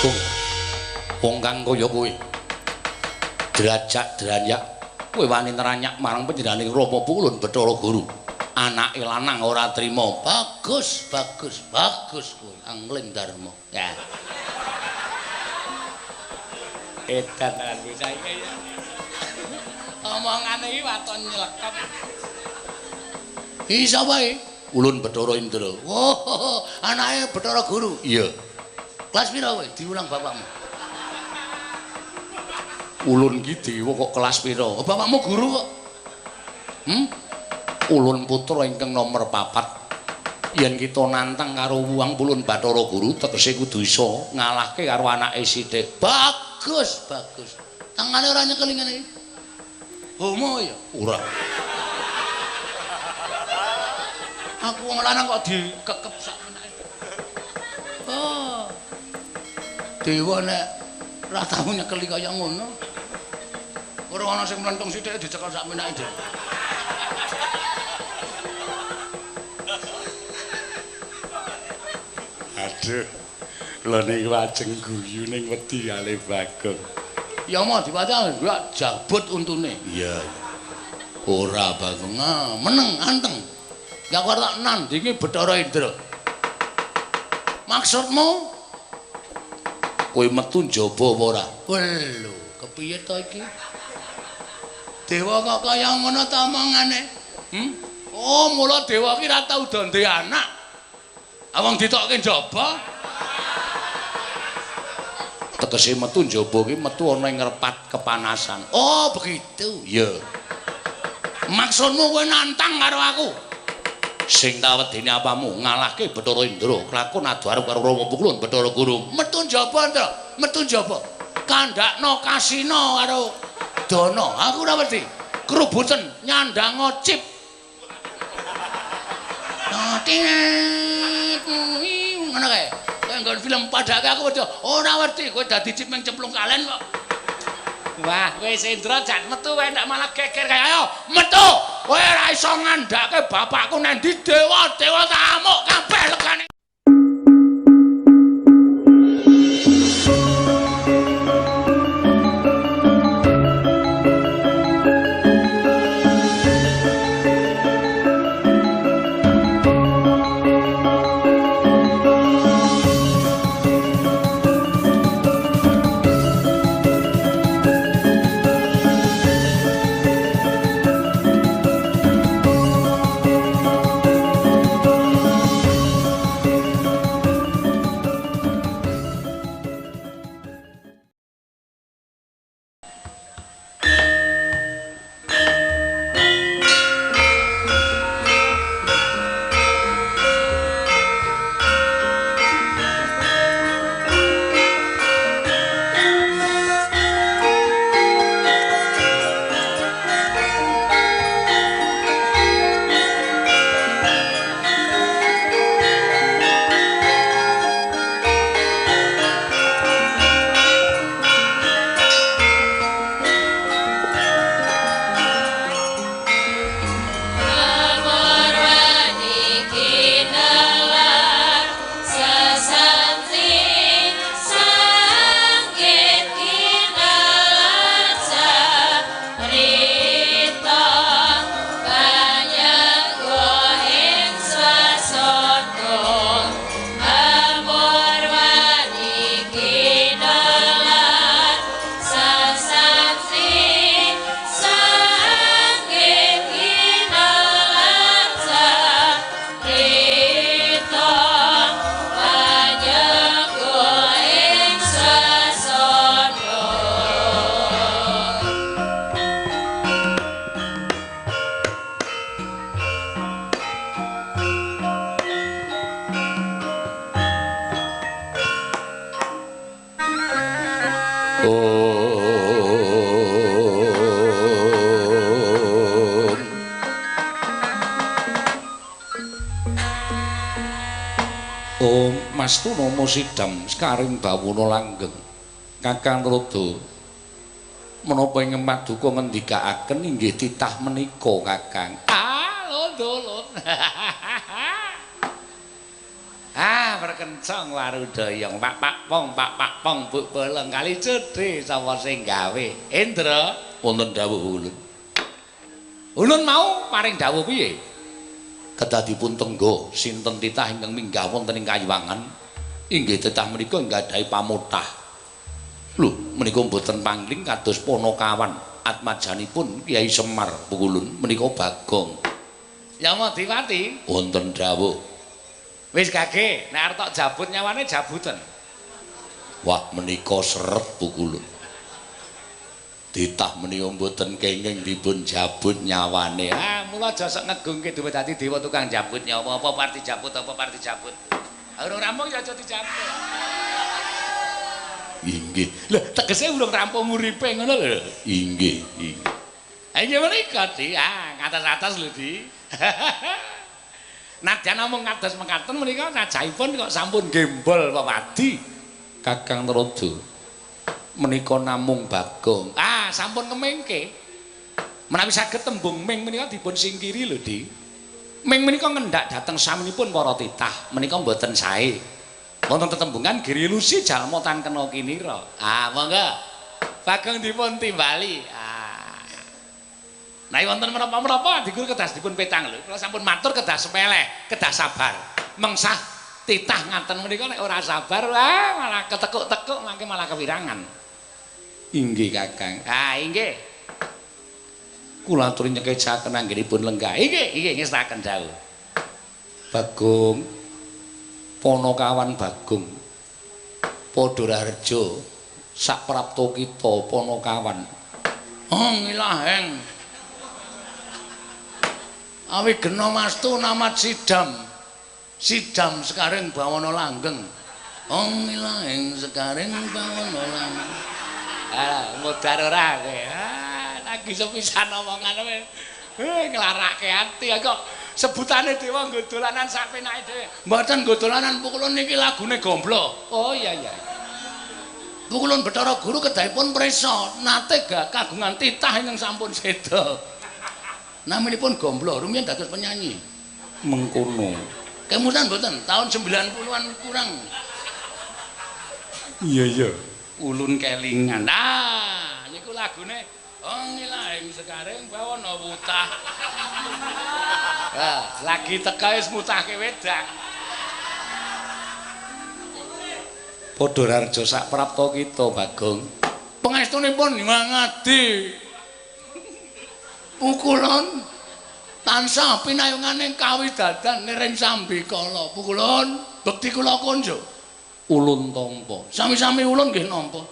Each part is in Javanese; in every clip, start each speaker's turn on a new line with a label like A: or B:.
A: Bagong. Wong kang kaya kowe. Derajat dranyak kowe wani neranyak marang panjenenganing Rama Pulun Bathara Guru. Anake lanang ora trima. Bagus, bagus, bagus kowe Angling Darma. Ya. Edan tenan bocah iki ya. Omongane iki waton nyelekep. Iki sapa iki? Ulun Bathara Indra. Wah, anake Bathara Guru. Iya. Kelas pira kowe? Diulang bapakmu. Ulun ki dewa kok kelas pira? Oh, bapakmu guru kok. Ulun putra ingkang nomor 4. Yen kita nantang karo Wuang Pulun Bathara Guru tegese kudu iso ngalahke karo anake sithik. Bagus, bagus. Tangane ora nyekeli ngene iki. Homo ya? Ora. Aku wong lanang kok dikekep sak menake. Oh. Dewa nek ora tau nyekeli kaya ngono. Ora ana sing mlentung sithik dicekel sak menake dhewe.
B: Aduh. Lha niku ajeng guyu ning wedi kalih Bagong.
A: Ya mau diwaca jabut untune. Iya. Ora Bagong, meneng anteng. Ya aku arep tak nandingi Bathara Indra. Maksudmu? Kowe metu njaba apa ora? Lho, kepiye to iki? Dewa kok kaya ngono ta omongane? Oh, mula dewa ki ora tau do ndek anak. Wong ditokke njaba. Tegese metu njaba ki metu ana ing repat kepanasan. Oh, begitu. Iya. Maksudmu kowe nantang karo aku? Sing tak wedeni apamu ngalahke Bathara Indra kelakon adu arep karo Rama Pukulun Bathara Guru. Metu njaba, Indra. Metu njaba. Kandhakno kasina karo Dana. Aku ora wedi. Krubuten nyandang cip. Ngono kae. Kowe nggon film padake aku wedi. Ora wedi, kowe dadi cip ming cemplung kalen kok. Wah, kowe Indra jan metu kowe ndak malah geger kae. Ayo, metu. Kowe ora iso ngandhake bapakku nang ndi dewa, dewa tak amuk kabeh legane. Om Mastuna Sidam sekaring bawana langgeng. Kakang Rada menapa ing paduka ngendikaaken inggih titah menika Kakang. Ah, lho, lho. Ah, berkencang warudayang pak pak pong pak pak pong buk bolong kali cedhe sapa sing gawe. Indra,
B: wonten dawuh ulun.
A: Ulun mau paring dawuh piye?
B: Kedah dipun tengga sinten titah ingkang minggah wonten ing kayiwangan. Inggih titah menika nggadahi pamotah. Lho, menika mboten pangling kados Panakawan atmajanipun Kyai Semar pukulun menika Bagong.
A: Yamadipati,
B: wonten dawuh.
A: Wis gage, nek arep tok jabut nyawane jabuten.
B: Wah, menika seret pukulun. Titah menika mboten kenging dipun jabut nyawane.
A: Ah, mula aja sok ngegungke duwe dadi dewa tukang jabut nyawa, apa parti jabut, apa parti jabut. Urung rampung ya aja dijabut.
B: Inggih.
A: Lho, tegese urung rampung uripe ngono lho.
B: Inggih, inggih.
A: Ha inggih menika, Di. Ah, ngatas-atas lho, Di. Nadyan namung kados mekaten menika sajahipun kok sampun gembol wewadi
B: Kakang Narada menika namung Bagong.
A: Ah, sampun kemengke. Menawi saged tembung ming menika dipun singkiri lho, Di. Ming menika ngendak dhateng saminipun para titah menika mboten sae. Wonten tetembungan girilusi jalma tan kena kinira. Ah, monggo. Bagong dipun timbali. Ah. Nah, wonten menapa-menapa adigur kedah dipun petang lho. Kula sampun matur kedah sepeleh, kedah sabar. Mengsah titah ngaten menika nek ora sabar, wah malah ketekuk-tekuk mangke malah kewirangan.
B: Inggih, Kakang.
A: Ah, inggih.
B: Kula aturi nyekecaken anggenipun lenggah.
A: Inggih, inggih ngestaken dawuh.
B: Bagong Panakawan Bagong Padha Raharja sak prapta kita Panakawan.
A: Oh, ngilaheng. Awi gena mastu namat sidam. Sidam sekaring bawana langgeng. Oh, ngilaheng sekaring bawana langgeng. Ah, modar ora kowe. Ah, lagi sepisan omongan kowe. Nglarake ati kok sebutane dewa nggo dolanan sak penake dhewe.
B: Mboten nggo dolanan pukulun niki lagune gomblo.
A: Oh iya iya.
B: Pukulun Bathara Guru kedahipun prisa nate kagungan titah ingkang sampun seda. Naminipun Gomblo, rumiyin dados penyanyi.
A: Mengkono.
B: Kemutan mboten tahun 90-an kurang.
A: Iya iya. Ulun kelingan. Ah, niku lagune oh ngilahing sekaring bawana wutah. Ah, lagi teka wis mutahke wedang.
B: Padha Raharja sak prapta kita Bagong.
A: Pangestunipun ngadi.
B: Pukulun tansah pinayungane kawidadan niring sambikala. Pukulun bekti kula konjo. Ulun tampa. Sami-sami ulun nggih nampa.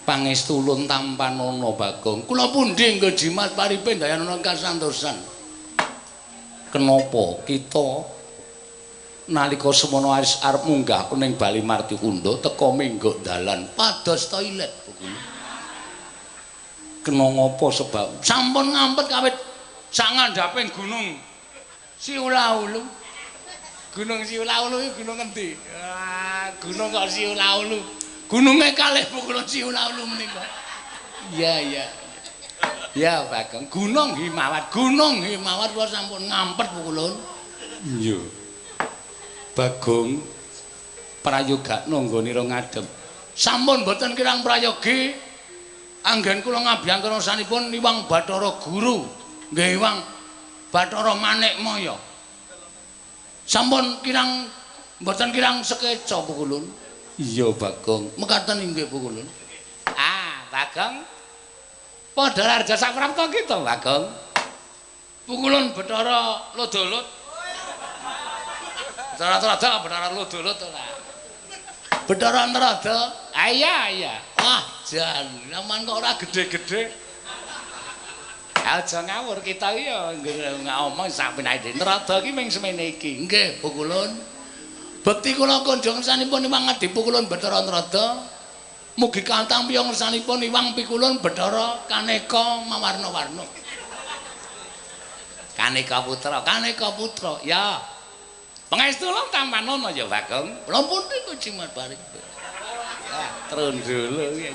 B: Pangestu ulun tampanana Bagong. Kula pundi nggo jimat paripe ndayanana kasantosan. Kenapa kita nalika semono wis arep munggah ning Bali Martikunda teka menggok dalan
A: pados toilet pukulun.
B: Kena ngapa sebab
A: sampun ngampet kawit sak ngandhaping gunung Siulaulu. Gunung Siulaulu iki gunung endi? Ah, gunung kok Siulaulu.
B: Gununge kalih pukulun Siulaulu menika.
A: Iya iya. Ya Bagong, Gunung Himawat,
B: Gunung Himawat kula sampun ngampet pukulun.
A: Iya.
B: Bagong prayogakno nggonira ngadhep. Sampun mboten kirang prayogi. Anggen kula ngabiyangkara sanipun Iwang Bathara Guru, nggih Iwang Bathara Manikmaya. Sampun kirang mboten kirang sekeca pukulun.
A: Iya Bagong,
B: mekaten inggih pukulun.
A: Ah, Bagong. Padha Raharja sak prapta kita, Bagong.
B: Pukulun Bathara Lodolot. Bathara Narada, Bathara Lodolot ora. Bathara Narada.
A: Ah iya iya.
B: Wah, jan, aman kok ora gedhe-gedhe.
A: Aja ngawur kita iki ya ngomong sak penake dhewe. Narada iki ming semene iki.
B: Nggih, pukulun. Bekti kula konjong ngersanipun Iwang Adi Pukulun Bathara Narada. Mugi katampi ngersanipun Iwang Pikulun Bathara Kaneka mawarna-warna.
A: Kaneka putra,
B: Kaneka putra.
A: Ya. Pangestu lho tampanana ya, Bagong.
B: Lha pundi kok jimat barik.
A: Ya, trundul iki.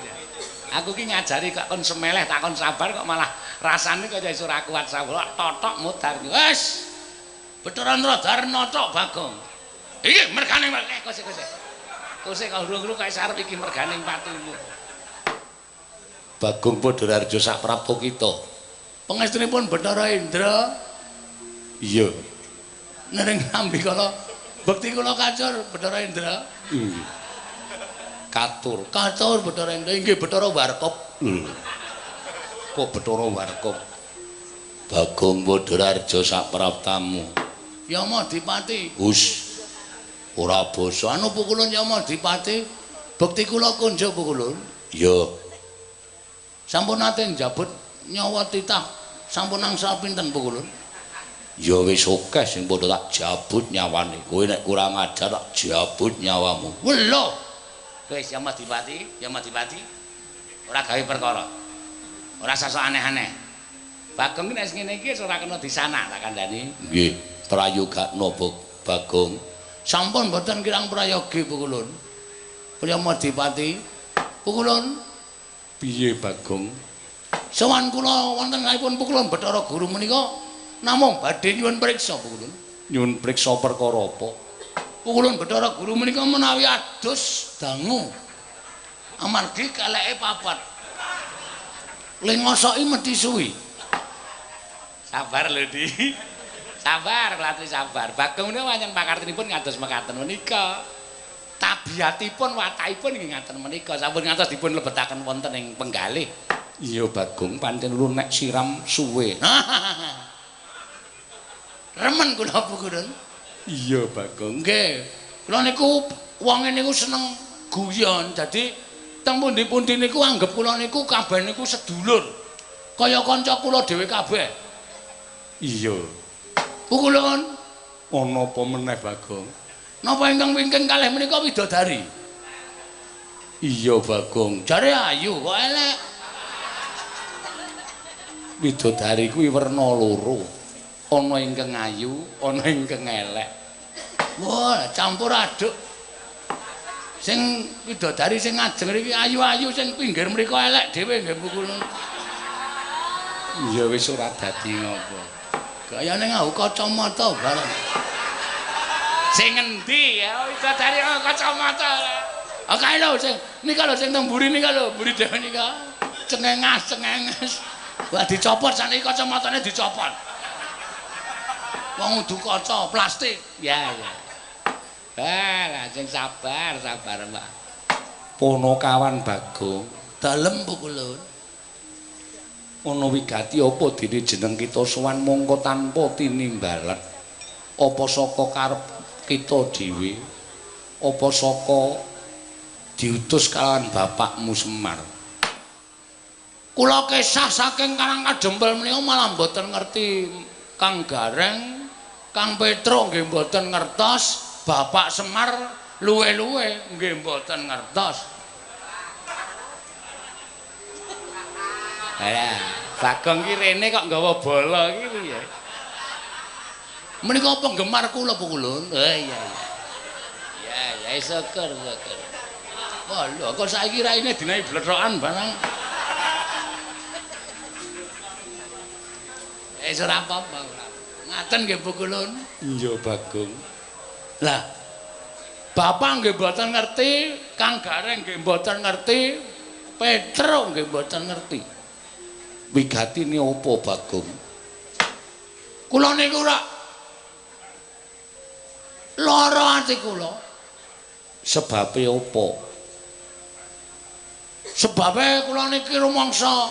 A: Aku ki ngajari kok kon semeleh tak kon sabar kok malah rasane kaya iso ora kuat sabar. Totok mudar. Wis. Bathara Ndradarna tok Bagong. Iki mergane kose kose. Kose kok urung-urung kae sarep iki merganing patimu. Bagong Padhararja saprapta kita. Pangestunipun Bathara Indra. Iya. Nering nampi kala bekti kula kacur Bathara Indra. Nggih. Katur, katur Bathara Indra inggih Bathara Warkop. Kok Bathara Warkop? Bagong Padhararja sapraptamu. Yama Dipati. Hus. Ora basa. Anu pukulun Yama Dipati. Bekti kula konjo pukulun. Iya. Sampun nate njabut nyawa titah. Sampun angsal pinten pukulun? Ya wis akeh sing padha tak jabut nyawane. Kowe nek kurang ajar tak jabut nyawamu. Welo. Wis Yama Dipati, Yama Dipati. Ora gawe perkara. Ora sasok aneh-aneh. Bagong nek ngene iki ora kena disanak tak kandhani. Nggih, prayogakno Bagong. Sampun mboten kirang prayogi pukulun. Yama Dipati. Pukulun piye Bagong? Sowan kula wonten saipun pukulun Bathara Guru menika namung badhe nyuwun priksa pukulun. Nyuwun priksa perkara apa? Pukulun Bathara Guru menika menawi adus dangu. Amargi keleke papat. Le ngosoki mesti suwi. Sabar lho, Di. Sabar, kula sabar. Bagong menika pancen pakartinipun ngados mekaten menika. Tabiatipun, watakipun nggih ngaten menika. Sampun ngantos dipun lebetaken wonten ing penggalih. Iya, Bagong, pancen lu nek siram suwe. Remen kula pukulun. Iya, Bagong. Nggih. Kula niku wonge niku seneng guyon. Dadi teng pundi-pundi niku anggep kula niku kabeh niku sedulur. Kaya kanca kula dhewe kabeh. Iya. Pukulun ana apa meneh Bagong? Napa ingkang wingking kalih menika widodari? Iya, Bagong. Jare ayu kok elek. Widodari kuwi werna loro. Ana ingkang ayu, ana ingkang elek. Wah, campur aduk. Sing widodari sing ngajeng mriki ayu-ayu, sing pinggir mriku elek dhewe nggih pukulun. Ya wis ora dadi ngopo. Gayane nganggo kacamata bareng. Sing ngendi ya widodari nganggo kacamata. Ah kae lho sing nika lho sing teng mburi nika lho, mburi dhewe nika. Cengengas, cengenges. Wah dicopot saniki kacamatane dicopot. Wong udu kaca plastik. Ya ya. Lah sing sabar, sabar, Mbak. Ponokawan Bagong, dalem pukulun. Ana wigati apa dene jeneng kita sowan mongko tanpa tinimbalan. Apa saka karep kita dhewe? Apa saka diutus kalawan bapakmu Semar? Kula kesah saking Karang Kadempel menika malah mboten ngerti Kang Gareng, Kang Petruk nggih mboten ngertos, Bapak Semar luwe-luwe nggih mboten ngertos. Lah, Bagong ki rene kok nggawa bola iki piye? Menika penggemar kula pukulun. Oh iya iya. Ya ya syukur syukur. Wah lho kok saiki raine dinahi blethokan barang. Eh ora apa-apa. Ngaten nggih pukulun. Iya Bagong. Lah Bapak nggih mboten ngerti, Kang Gareng nggih mboten ngerti, Petruk nggih mboten ngerti. Wigatine apa Bagong? Kula niku ora lara ati kula. Sebabe apa? Sebabe kula niki rumangsa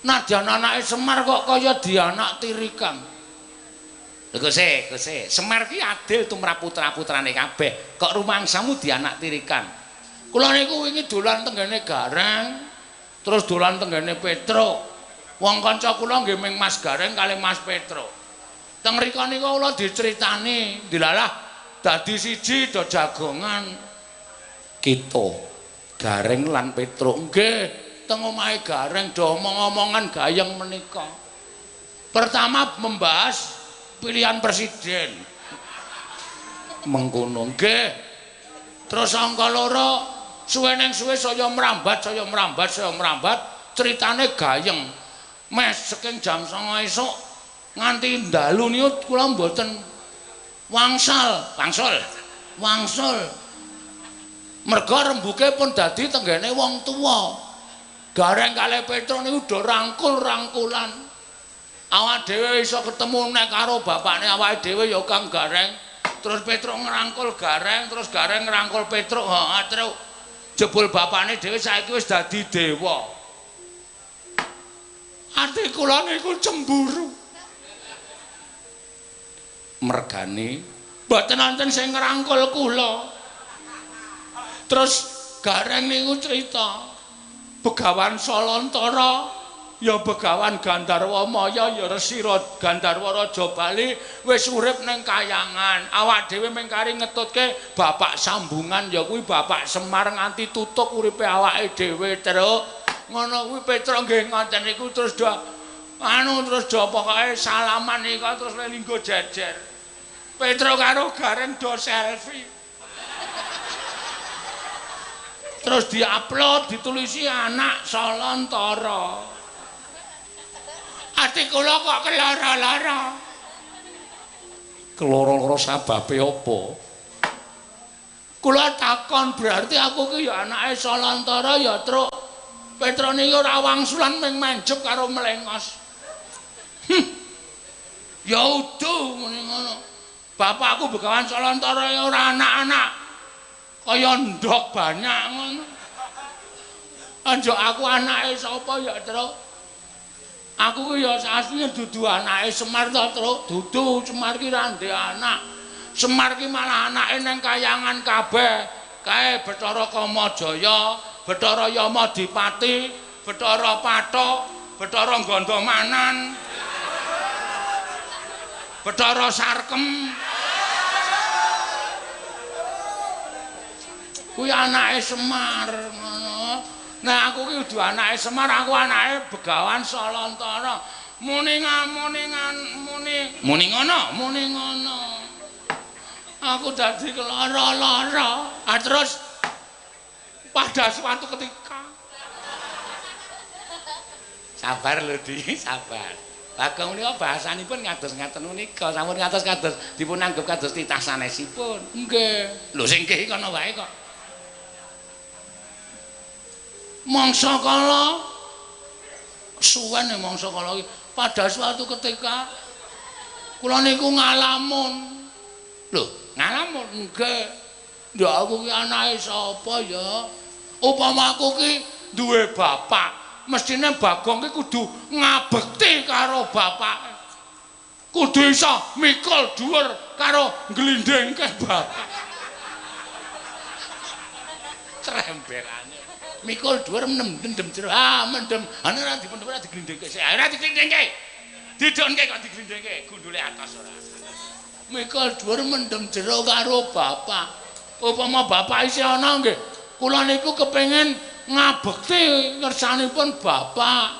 A: nadyan anake Semar kok kaya dianak tirikan. Lho Guse, Guse, Semar ki adil tumrap putra-putrane kabeh. Kok rumangsamu dianak tirikan? Kula niku wingi dolan tenggene Gareng, terus dolan tenggene Petruk. Wong kanca kula nggih ming Mas Gareng kalih Mas Petruk. Teng mriku niku kula diceritani, dilalah dadi siji do jagongan. Kita Gareng lan Petruk nggih teng omahe Gareng do omong-omongan gayeng menika. Pertama membahas pilihan presiden. Mengkono nggih. Terus angka loro suwe neng suwe saya merambat, saya merambat, saya merambat, ceritane gayeng. Mes saking jam 09.00 esuk Nganti dalu niku kula mboten wangsal, wangsul. Wangsul. Merga rembuke pun dadi tenggene wong tuwa. Gareng kalih Petruk niku do rangkul-rangkulan. Awak dhewe iso ketemu nek karo bapakne awake dhewe ya Kang Gareng. Terus Petruk ngrangkul Gareng, terus Gareng ngrangkul Petruk, heeh, Truk. Jebul bapakne dhewe saiki wis dadi dewa. Ati kula niku cemburu. Mergane mboten wonten sing ngrangkul kula. Terus Gareng niku cerita Begawan Salantara ya Begawan Gandharwa Maya ya Resi Gandharwa Raja Bali wis urip ning kayangan. Awak dhewe mung kari ngetutke bapak sambungan ya kuwi Bapak Semar nganti tutuk uripe awake dhewe, Truk. Ngono kuwi Petruk nggih ngoten niku terus do anu terus do pokoke salaman nika terus lelinggo jejer. Petruk karo Gareng do selfie. Terus diupload ditulisi anak Salantara. Ati kula kok kelara-lara. Keloro-loro sababe apa? Kula takon berarti aku ki ya anake Salantara ya, Truk. Petruk niki ora wangsulan mung manjep karo mlengos. Ya udu muni ngono. Bapakku Begawan Salantara ya ora anak-anak. Kaya ndok banyak ngono. Anjuk aku anake sapa ya, Truk? Aku ki ya asline dudu anake Semar to, Truk. Dudu, Semar ki ra ndek anak. Semar ki malah anake nang kayangan kabeh. Kae Bathara Kamajaya, Bathara Yamadipati, Bathara Pathok, Bathara Gandamanan, Bathara Sarkem. Kuwi anake Semar ngono. Nah aku ki kudu anake Semar, aku anake Begawan Salantara. Muni muni muni ngono, muni ngono. Aku dadi kelara-lara. Ah terus pada suatu ketika sabar lho Di, sabar. Bagong menika bahasanipun kados ngaten menika, sampun kados kados dipun anggep kados titah sanesipun. Nggih. Lho sing nggih kono wae kok. Mangsa kala suwen mangsa kala iki pada suatu ketika kula niku ngalamun. Lho, ngalamun nggih. Ndak aku ki anake sapa ya? Upama aku ki duwe bapak, mestine Bagong ki kudu ngabekti karo bapake. Kudu iso mikul dhuwur karo nglindhingke bapak. Tremberane. Mikul dhuwur mendem jero. Ah, mendem. Ana ora dipendem ora diglindhingke. Ora diglindhingke. Didonke kok diglindhingke, gundule atas ora. Mikul dhuwur mendem jero karo bapak. Upama bapak isih ana nggih, kula niku kepengin ngabekti ngersanipun bapak.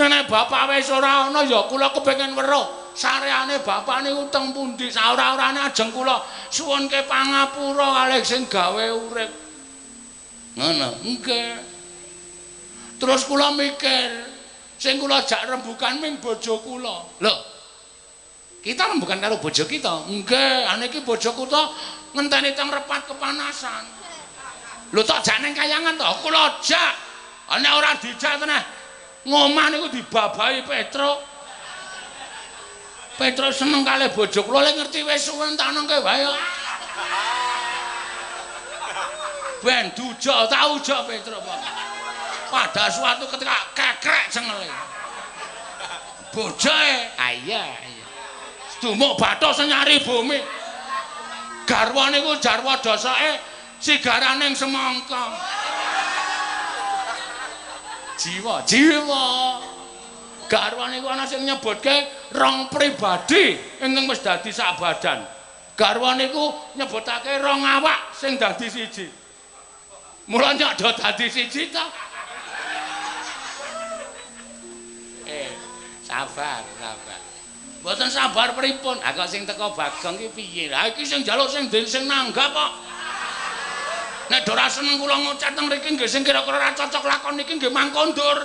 A: Nek bapak wis ora ana ya kula kepengin weruh sareane bapak niku teng pundi. Saora-orane ajeng kula suwunke pangapura kalih sing gawe urip. Ngono. Nggih. Terus kula mikir, sing kula jak rembukan ming bojo kula. Lho. Kita rembukan karo bojo kita. Nggih, ane iki bojoku to ngenteni teng repat kepanasan. Lho tok jak nang kayangan to, kula jak. Nek ora dijak teneh ngomah niku dibabahi Petruk. Petruk seneng kalih bojo kula, lek ngerti wis suwen tak nengke wae kok. Ben duja tak uja Petruk. Pada suatu ketika kekrek cengele. Bojoe, ah iya iya. Dumuk bathuk senyari bumi. Garwa niku jarwa dosake sigaraning semangka. Jiwa, jiwa. Garwa niku ana sing nyebutke rong pribadi ingkang wis dadi sak badan. Garwa niku nyebutake rong awak sing dadi siji. Mula nyok do dadi siji ta. Sabar, sabar. Mboten sabar pripun? Ha kok sing teko Bagong ki piye? Ha iki sing njaluk sing sing nanggap kok. Nek ora seneng kula ngocet teng mriki nggih sing kira-kira ora cocok lakon niki nggih mangkondur.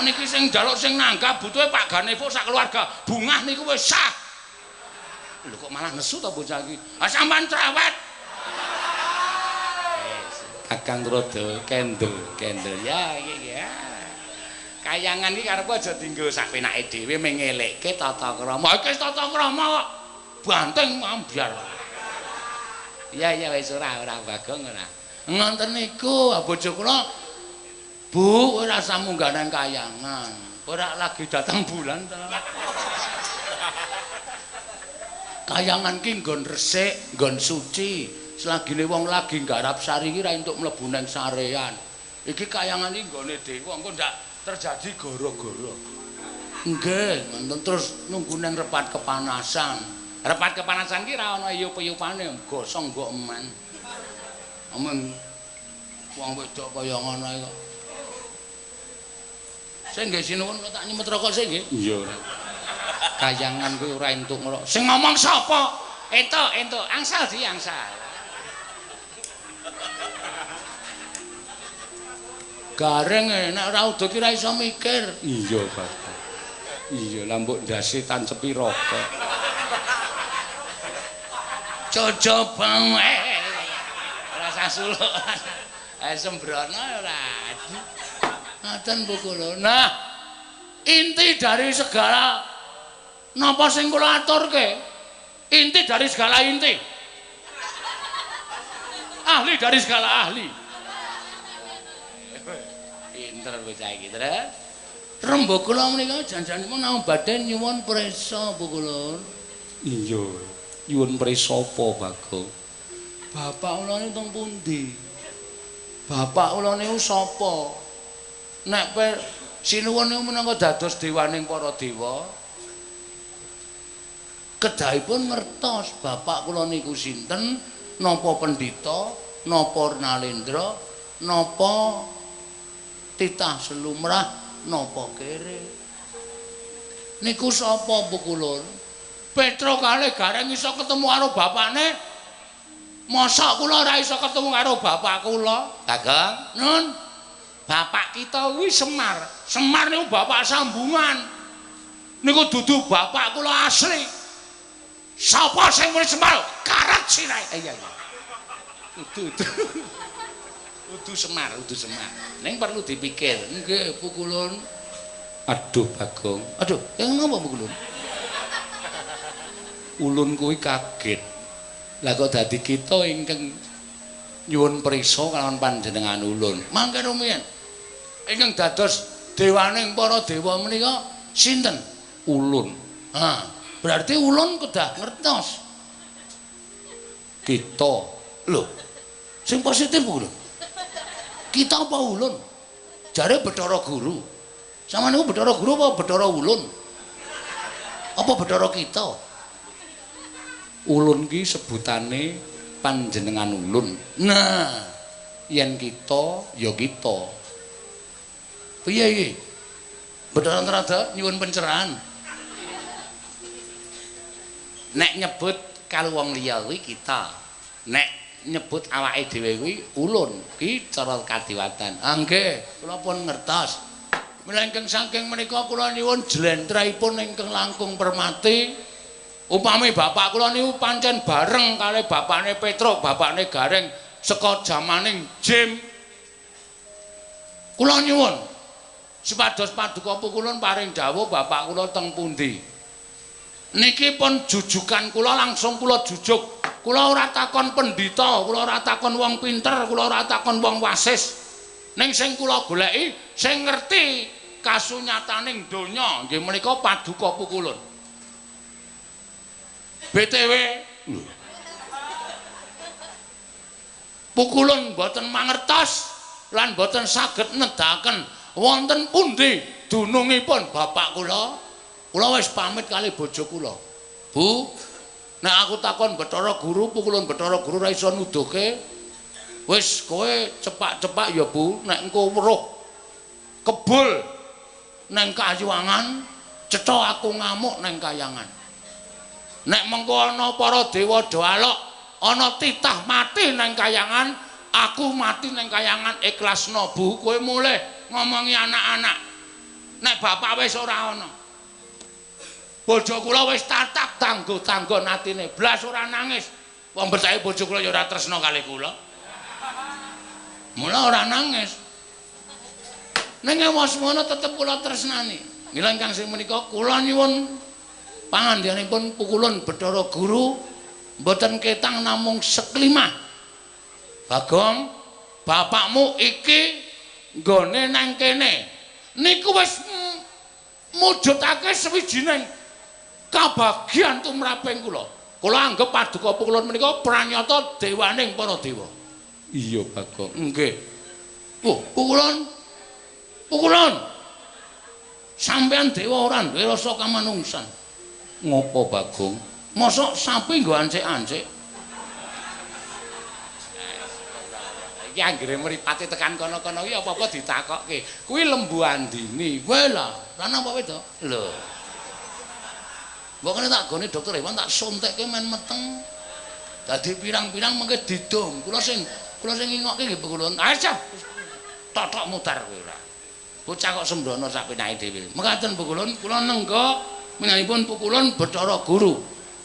A: Niki sing njaluk sing nanggap butuhe Pak Ganevo sak keluarga. Bungah niku wis sah. Lho kok malah nesu ta bocah iki? Ah sampean cerewet. Kakang rada kendel, kendel. Ya iki ya. Kayangan iki karepe aja dienggo sak penake dhewe mengelekke tata krama. Iki tata krama kok banteng ambyar. Iya iya wis ora ora Bagong ora. Ngoten niku bojo kula Bu, ora usah munggah nang kayangan. Ora lagi datang bulan ta. Kayangan ki nggon resik, nggon suci. Selagine wong lagi nggarap sari iki ra entuk mlebu nang sarean. Iki kayangan iki nggone dewa, engko ndak terjadi goro-goro. Nggih, ngoten terus nunggu nang repat kepanasan. Repat kepanasan ki ra ana eyup-eyupane, gosong mbok eman. Omong wong wedok kaya ngono iki kok. Sing nggih sinuwun kula tak nyemet rokok sik nggih. Iya ora. Kayangan kuwi ora entuk ngrok. Sing ngomong sapa? Entuk, entuk. Angsal di angsal. Gareng nek ora udo ki ora iso mikir. Iya, Pak. Iya, lah mbok ndase tancepi rokok. Cocoba ora usah suluk. Sembrono ora. Ngaten Bu kula. Nah, inti dari segala napa sing kula aturke? Inti dari segala inti. Ahli dari segala ahli. Pinter bocah iki, Tru. Rembug kula menika jan-janipun namung badhe nyuwun prisa Bu kula. Iya, nyuwun prisa apa, Bagong? Bapak kula niku teng pundi? Bapak kula niku sapa? Nek sinuwun niku minangka dados dewaning para dewa, kedahipun ngertos bapak kula niku sinten, napa pendhita, napa nalendra, napa titah selumrah, napa kere. Niku sapa Bu kula? Petro kalih Gareng iso ketemu karo bapakne, mosok kula ora iso ketemu karo bapak kula? Bagong, nun. Bapak kita kuwi Semar. Semar niku bapak sambungan. Niku dudu bapak kula asli. Sapa sing muni Semar? Karet sirahe. Iya iya. Udu udu. Udu Semar, udu Semar. Ning perlu dipikir. Nggih, Bu Kulun. Aduh, Bagong. Aduh, yang ngapa Bu Kulun? Ulun kuwi kaget. Lah kok dadi kita ingkang nyuwun prisa kalawan panjenengan ulun. Mangke rumiyin. Ingkang dados dewaning para dewa menika sinten? Ulun. Ha, berarti ulun kedah ngertos. Kita. Lho. Sing positif ku lho. Kita apa ulun? Jare Bathara Guru. Sama niku Bathara Guru apa Bathara Ulun? Apa Bathara kita? Ulun ki sebutane panjenengan ulun. Nah, yen kita ya kita. Piye iki? Bathara Narada nyuwun pencerahan. Nek nyebut karo wong liya kuwi kita. Nek nyebut awake dhewe kuwi ulun, ki cara kadiwatan. Ah nggih, kula pun ngertos. Mila ingkang saking menika kula nyuwun jlentrehipun ingkang langkung permati. Upami bapak kula niku pancen bareng kalih bapakne Petruk, bapakne Gareng saka jamaning Jim. Kula nyuwun supados paduka pukulun paring dawuh bapak kula teng pundi. Niki pun jujukan kula langsung kula jujuk. Kula ora takon pendhita, kula ora takon wong pinter, kula ora takon wong wasis. Ning sing kula goleki sing ngerti kasunyataning donya nggih menika paduka pukulun. BTW pukulun mboten mangertos lan mboten saged nedaken wonten pundi dunungipun bapak kula. Kula wis pamit kali bojo kula. Bu, nek aku takon Bathara Guru, pukulun Bathara Guru ora iso nuduhke. Wis kowe cepak-cepak ya Bu, nek engko weruh kebul neng kayuwangan, cetha aku ngamuk neng kayangan. Nek mengko ana para dewa do alok, ana titah mati neng kayangan, aku mati neng kayangan ikhlasno Bu, kowe mulih ngomongi anak-anak. Nek bapak wis ora ana. Bojo kula wis tatak tanggo-tanggon atine, blas ora nangis. Wong percaya bojo kula ya ora tresna kalih kula. Mula ora nangis. Ning wasmana tetep kula tresnani. Mila ingkang sing menika kula nyuwun pangandikanipun pukulun Bathara Guru mboten ketang namung seklimah. Bagong, bapakmu iki nggone nang kene. Niku wis mujudake sawijining kabagyan tumraping kula. Kula anggep paduka pukulun menika pranyata dewaning para dewa. Iya, Bagong. Nggih. Oh, pukulun. Pukulun. Sampeyan dewa ora duwe rasa kamanungsan. Ngopo, Bagong? Mosok sapi nggo ancik-ancik. Iki anggere mripate tekan kono-kono iki apa-apa ditakokke. Kuwi Lembu Andini. Kowe lha, lanang apa wedok? Lho. Mbok kene tak gone dokter hewan tak suntekke men meteng. Dadi pirang-pirang mengke didom. Kula sing ngingokke nggih pukulun. Aja. Totok mutar kowe ora. Bocah kok sembrono sak penake dhewe. Mekaten pukulun, kula nengga minanipun pukulun Bathara Guru.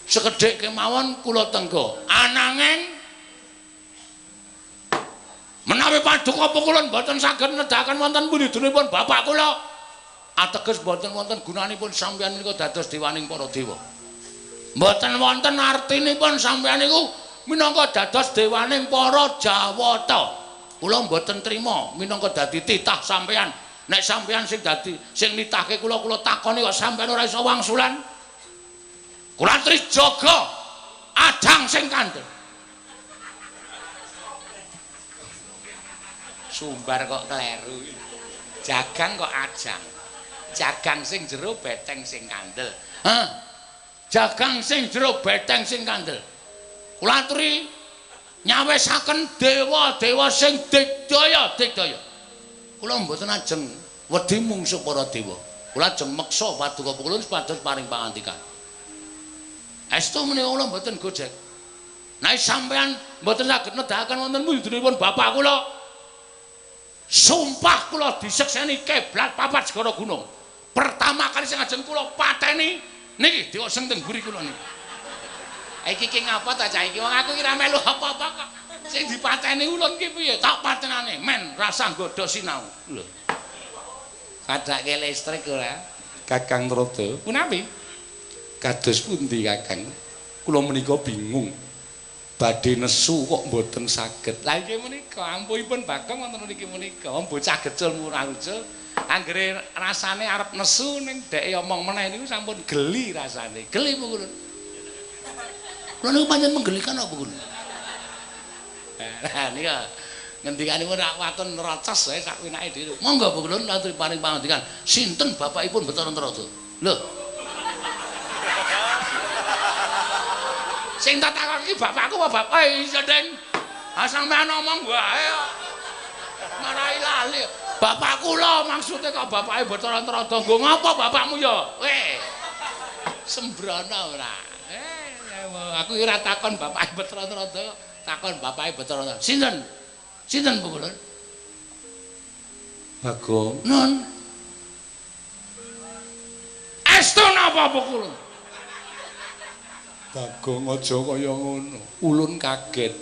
A: Sekedhik kemawon kula tengga. Ananging menawi paduka pukulun mboten saged nedahaken wonten pundhutipun bapak kula, ateges mboten wonten gunanipun sampeyan menika dados dewaning para dewa. Mboten wonten artinipun sampeyan niku minangka dados dewaning para Jawata. Kula mboten trima minangka dadi titah sampeyan. Nek sampeyan sing dadi sing nitahke kula, kula takoni kok sampeyan ora iso wangsulan. Kula trijaga adang sing kandel. Sumbar kok kleru. Jagang kok ajang. Jagang sing jero beteng sing kandel. Hah? Jagang sing jero beteng sing kandel. Kula aturi nyawisaken dewa-dewa sing digdaya, digdaya. Kula mboten ajeng wedi mungsuh para dewa. Kula ajeng meksa paduka pukulun supados paring pangandikan. Estu menika kula mboten gojek. Nek sampeyan mboten saged nedahaken wonten mujudipun bapak kula, sumpah kula disekseni keblat papat segara gunung. Pertama kali sing ajeng kula pateni niki dewa sing teng mburi kula niki. Iki ki ngapa ta cah iki? Wong aku ki ora melu apa-apa kok. Sing dipateni ulun ki piye? Tak patenane men rasah nggodha sinau. Lho. Padake listrik ora?
B: Kakang Trada.
A: Punapi?
B: Kados pundi Kakang? Kula menika bingung. Badhe nesu kok mboten saged.
A: Lah inggih menika ampuhipun Bagong wonten mriki menika. Bocah gecul murah ucul, anggere rasane arep nesu ning dheke omong meneh niku sampun geli rasane. Geli pukulun. Kula niku pancen menggelikan apa pukulun? Lah nika ngendikanipun rak waton nerocos wae sak winake dhewe. Monggo pukulun aturi paring pangandikan. Sinten bapakipun Bathara Trada? Lho. Sing tak takon iki bapakku apa bapak? Iya, Deng. Ah sampean omong wae kok. Marai lali. Bapakku lho maksude kok bapake Bathara Trada. Nggo ngapa bapakmu ya? Weh. Sembrono ora. Aku ora takon bapake Bathara Trada, takon bapake Bathara Trada. Sinten? Sinten pukulun?
B: Bagong.
A: Nun. Estu napa pukulun?
B: Bagong aja kaya ngono. Ulun kaget.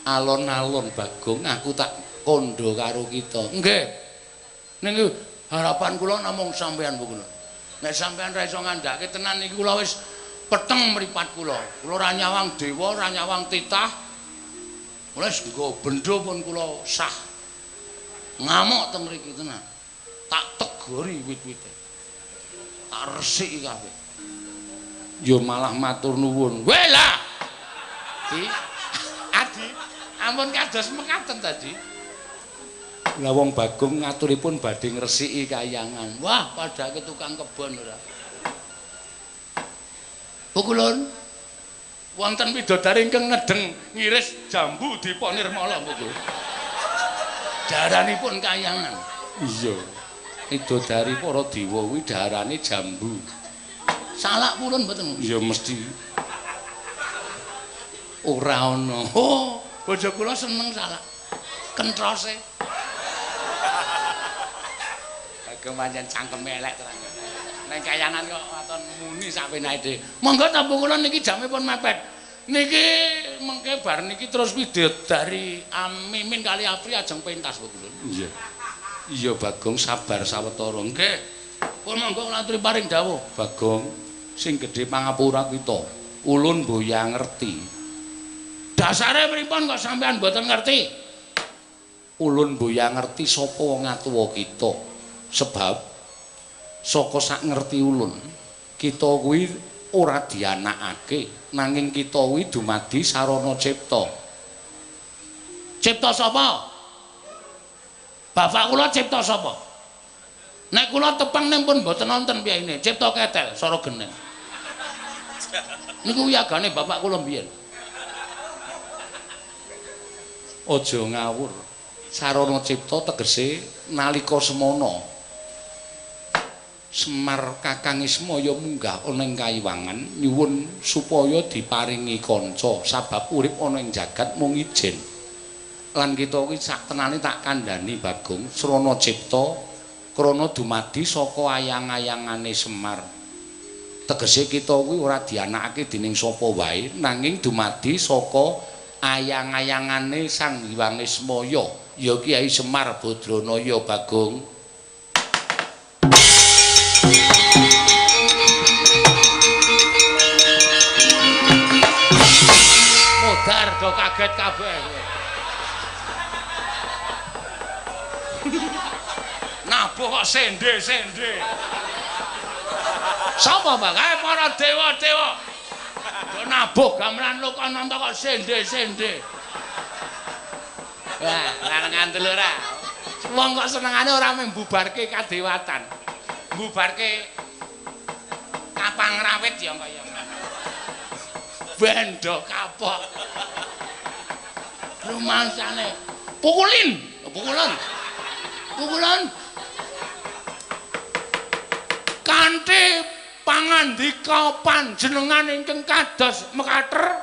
B: Alon-alon Bagong aku tak kandha karo kita.
A: Nggih. Niki harapan kula namung sampeyan pukulun. Nek sampeyan ra iso ngandhake tenan niki kula wis peteng mripat kula. Kula ora nyawang dewa, ora nyawang titah. Kula wis nggo bendho pun kula sah. Ngamuk teng mriki tenan. Tak tegori wit-wite. Tak resiki kabeh.
B: Ya malah matur nuwun.
A: Weh lah. Di Adi, ampun kados mekaten tadi.
B: Lah wong Bagong ngaturipun badhe ngresiki kayangan.
A: Wah, padake tukang kebon ora. Pukulun wonten widodari ingkang ngedeng ngiris jambu Dipa Nirmala pukulun. Daranipun kayangan.
B: Iya. Widodari para dewa kuwi darane jambu.
A: Salak pulun mboten?
B: Ya mesti. Ora ana.
A: Oh, bojo kula seneng salak. Kentrose. Bagong pancen cangkeme elek terang. Ning kayangan kok waton muni sak penake dhewe. Monggo ta kula niki jame pun mepet. Niki mengke bar niki terus widodari Amimin kali Apri ajeng pentas kula. Iya. Iya Bagong sabar sawetara. Nggih. Pun monggo kula aturi paring dawuh. Bagong sing gedhe pangapura kita. Ulun boya ngerti. Dasare pripun kok sampean mboten ngerti? Ulun boya ngerti sapa wong atuwa kita. Sebab saka sak ngerti ulun, kita kuwi ora dianakake, nanging kita kuwi dumadi sarana cipta. Cipta sapa? Bapak kula cipta sapa? Nek kula tepeng ning pun mboten nonton piyayine, cipta ketel sora geneng. Niku wiyagane bapak kula mbiyen. Aja ngawur. Sarana cipta tegese nalika semana Semar Kakang Ismaya munggah ana ing kayiwangan nyuwun supaya diparingi kanca sabab urip ana ing jagat mung ijen. Lan kita kuwi sak tenane tak kandhani Bagong srana cipta krana dumadi saka ayang-ayangane Semar. Tegese kita kuwi ora dianakake dening sapa wae nanging dumadi saka ayang-ayangane Sang Hyang Ismaya ya Kyai Semar Badranaya Bagong. Modar do kaget kabeh. Nabuh kok sende-sende. Sapa Mbak? Kae para dewa-dewa. Do nabuh gamelan Lokananta kok sende-sende. Wah, lanang ngandel ora. Wong kok senengane ora mung mbubarke kadewatan. Mbubarke kapang rawit ya kaya bendo kapok. Rumangsane pukulin, pukulan. Pukulan. Kanthi pangandika panjenengan ingkang kados mekater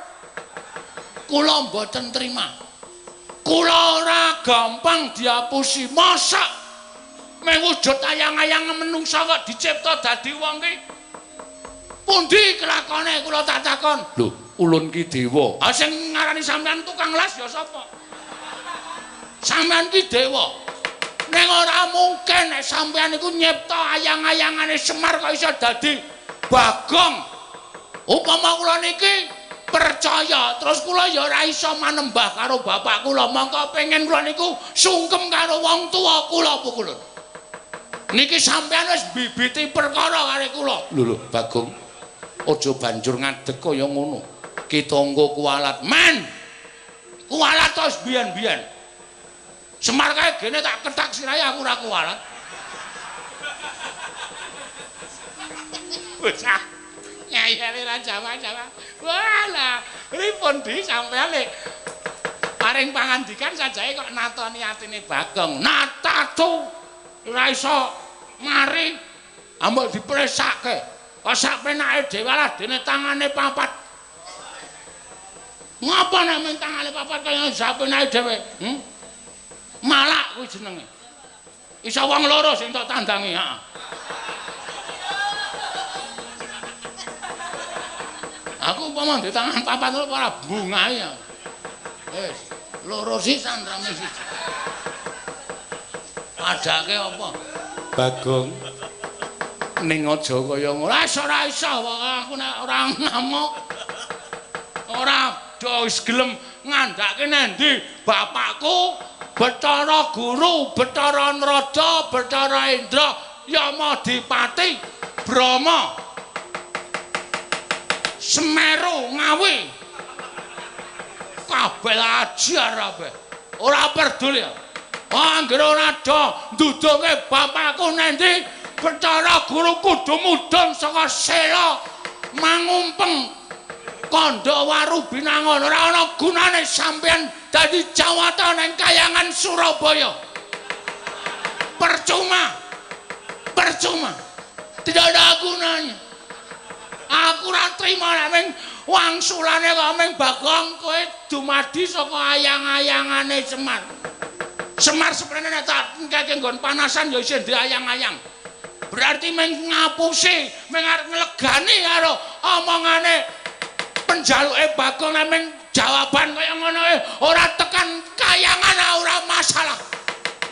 A: kula mboten trima. Kula ora gampang diapusi. Mosok mung wujud ayang-ayang menungsa kok dicipta dadi wong ki. Pundi kelakone kula tak takon. Lho, ulun ki dewa. Ah sing ngarani sampean tukang las ya sapa? Sampean ki dewa. Ning ora mungkin nek sampean iku nyipta ayang-ayangane Semar kok iso dadi Bagong. Upama kula niki percaya, terus kula ya ora iso manembah karo bapak kula, mongko pengen kula niku sungkem karo wong tuwa kula pukulun. Niki sampean wis mbibiti perkara karo kula. Lho lho Bagong, aja banjur ngadeg kaya ngono. Kita engko kualat. Men. Kualat terus biyen-biyen. Semar kae gene tak kethak sirahe aku ora kualat. Bocah ngeyele ra Jawa-Jawa. Walah, pripun di sampean lek paring pangandikan sajae kok natoni atine Bagong. Natatu ora iso mari ambek dipresake. Kok sak penake dhewe lah dene tangane papat. Ngapa nek men tangane papat kaya sak penake dhewe? Malak kuwi jenenge. Iso wong loro sing tok tandangi, heeh. Aku umpama ndek tangan papat loro ora bungahe ya. Wis, loro sisan rame siji. Padake apa? Bagong ning aja kaya ngono. Ora iso aku nek ora ngamuk. Ora do wis gelem ngandhake nendi bapakku Bathara Guru, Bathara Narada, Bathara Indra, Yamadipati, Brahma, Semeru, Ngawi. Kabeh ajar kabeh. Ora peduli. Anggere ora do ndudunge bapakku nendi Bathara Guru kudu mudhun saka sela mangumpeng kandha waru binangun. Ora ana gunane sampeyan dadi jawata nang kayangan Surabaya. Percuma. Percuma. Tidak ada gunanya. Aku ora trima nek ming wangsulane kok ming Bagong kowe dumadi saka ayang-ayangane Semar. Semar seprene nek tak engkeke nggon panasan ya isih diayang-ayang. Berarti meng ngapusi, meng arep nglegani karo omongane penjaluke Bagong nek meng jawaban kaya ngono ora tekan kayangan ora masalah.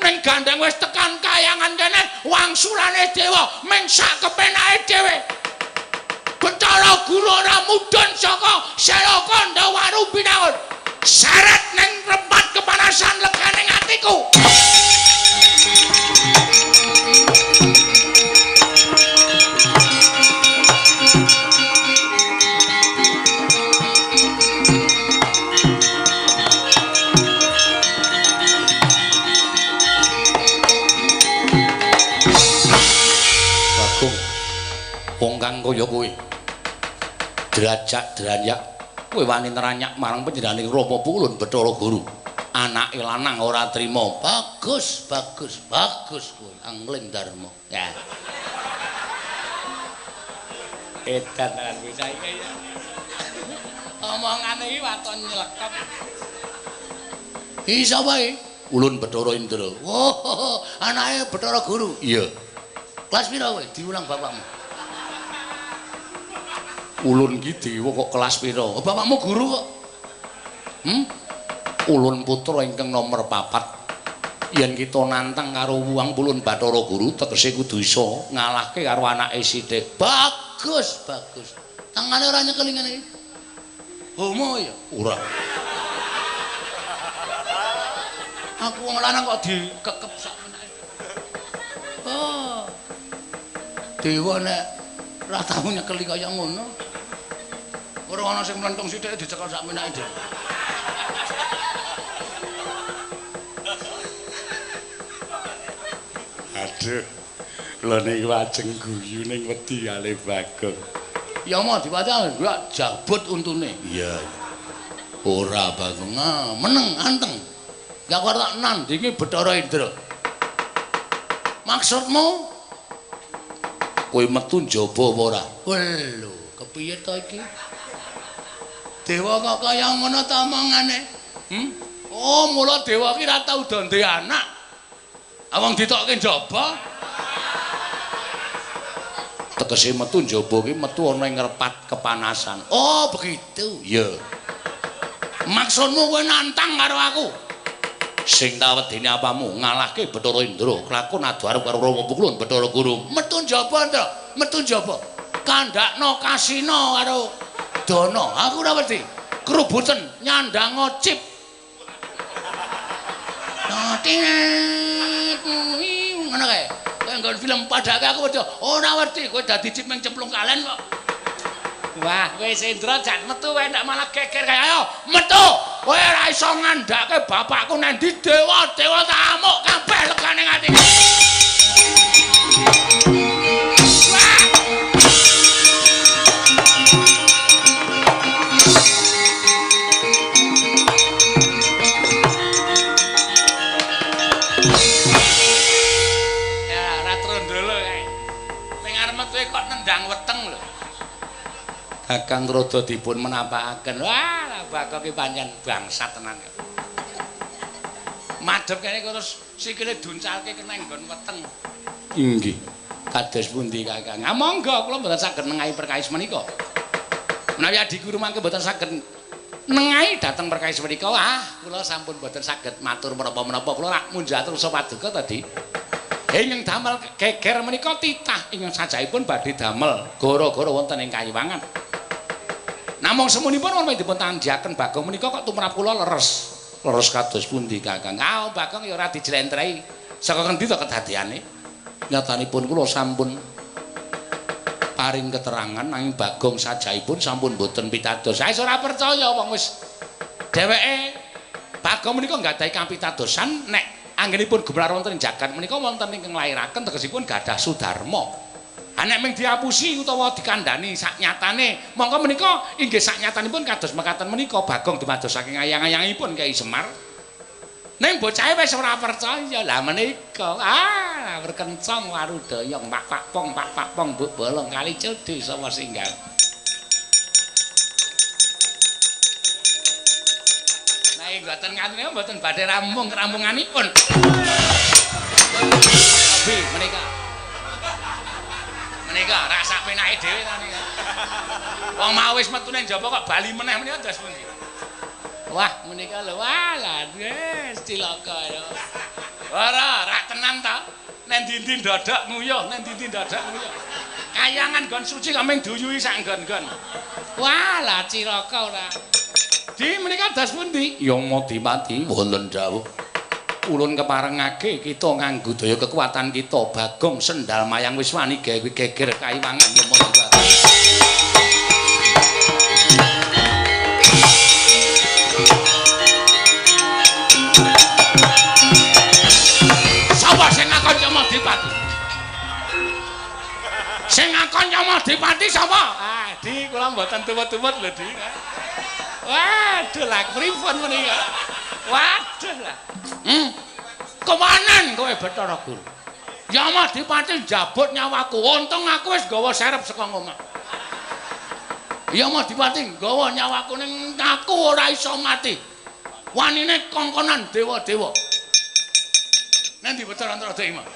A: Ning gandeng wis tekan kayangan kene wangsulane dewa meng sak kepenake dhewe. Bathara Guru ora mudhun saka Sela Kandha Waru Binangun. Seret ning rempat kepanasan legane atiku. Bagong, wong kang kaya kowe derajat dranyak kowe wani neranyak marang panjenengane Rama Pulun Bathara Guru. Anake lanang ora trima. Bagus, bagus, bagus kowe Angling Darma. Ya. Edan tenan bocah iki ya. Omongane iki waton nyelekep. Iki sapa iki? Ulun Bathara Indra. Oh, anake Bathara Guru. Iya. Kelas pira kowe? Diulang bapakmu. Ulun ki dewa kok kelas pira? Oh, bapakmu guru kok. Ulun putra ingkang nomor 4. Yen kita nantang karo wuwang Pulun Bathara Guru tegese kudu iso ngalahke karo anake sithik. Bagus, bagus. Tangane ora nyekeli ngene iki. Homo ya? Ora. Aku wong lanang kok dikekep sak menake. Oh. Dewa nek ora tau nyekeli kaya ngono. Ora ana sing mlentung sithik dicekel sak menake dhewe.
C: Aduh. Kula niku ajeng guyu ning wedi kalih Bagong.
A: Ya mau diwaca gak jabut untune. Iya. Ora Bagong, meneng anteng. Gak kuat tak nandingi Bathara Indra. Maksudmu kowe metu njaba apa ora? Lho, kepiye to iki? Dewa kok kaya ngono ta omongane? Oh, mula dewa ki ora tau do ndek anak. Awong ditokke njaba. Tegese metu njaba ki metu ana ing repat kepanasan. Oh, begitu. Iya. Maksudmu kowe nantang karo aku? Sing tak wedeni apamu ngalahke Bathara Indra lakon adu arep karo Rama Pukulun Bathara Guru. Metu njaba, Indra. Metu njaba. Kandhakno kasina karo Dana. Aku ora wedi. Krubuten nyandang cip. Ngono kae. Kaya nggon film padake aku wedi. Ora wedi, kowe dadi cip ming cemplung kalen kok. Wah, kowe Indra jak metu wae ndak malah geger kae. Ayo, metu. Kowe ora iso ngandhake bapakku nang ndi dewa, dewa tak amuk kabeh legane ati. Wah. Ya, ora trondolo kae. Ning arep metu kok nendang weteng lho. Kakang rada dipun menampakaken. Wah, Bagong ki pancen bangsat tenan. Madhep kene terus sikile duncalke kena nggon weteng. Inggih. Kados pundi Kakang? Ah monggo kula mboten saged nengahi perkawis menika. Menawi adhiku mangke mboten saged nengahi dhateng perkawis menika, wah kula sampun mboten saged matur menapa-menapa. Kula rak munjatur paduka tadi. Ingkang damel geger menika titah ingkang sajahipun badhe damel gara-gara wonten ing Kayiwangan. Namung semunipun wonten dipun tandhiaken Bagong menika kok tumrap kula leres. Leres kados pundi Kakang? Ah Bagong ya ora dijlentrehi. Saka ngendi to kedadeane? Nyatanipun kula sampun paring keterangan nanging Bagong sajahipun sampun mboten pitados. Saya ora percaya wong wis dheweke Bagong menika nggadahi kapitadosan nek anggenipun gumelar wonten ing jagat menika wonten ingkang nglairaken tegesipun gadah sudarma. Nek mung diapusi utawa dikandhani saknyatane, mongko menika inggih saknyatanipun kados mekaten menika Bagong dumados saking ayang-ayangipun Kyai Semar. Ning bocahe wis ora percaya. Lah menika ah berkencang warudaya pak pak pong pak pak pong mbok bolong kali cedhe sapa singgal. Nah mboten ngatune mboten badhe rampung kerampunganipun. Abi menika. Menika rak sak penake dhewe ta nika. Wong mau wis metu nang njaba kok bali meneh menika dos pundi? Wah, menika lho, wah lah wis cilaka ya. Ora, rak tenan ta. Nek ndi-ndi ndodok nguyuh, nek ndi-ndi ndodok nguyuh. Kayangan nggon suci kok mung duyuhi sak nggon-nggon. Wah, lah cilaka ora. Di menika dos pundi?
B: Yamadipati wonten dawuh. Ulun keparengake kita nganggo daya kekuatan kita Bagong sendal mayang wis wani gawe geger kayiwangan Yamadipati.
A: Sapa sing ngakon Yamadipati? Sing ngakon Yamadipati sapa? Ah, Di, kula mboten tuwet-tuwet lho, Di. Waduh lah, pripun menika? Waduh lah.
B: Kemanan kowe Bathara Guru? Yamadipati njabut nyawaku. Untung aku wis nggawa serep saka omah. Yamadipati nggawa nyawaku ning aku ora iso mati. Wanine kongkonan dewa-dewa.
A: Nang ndi Bathara Narada iki, Mas?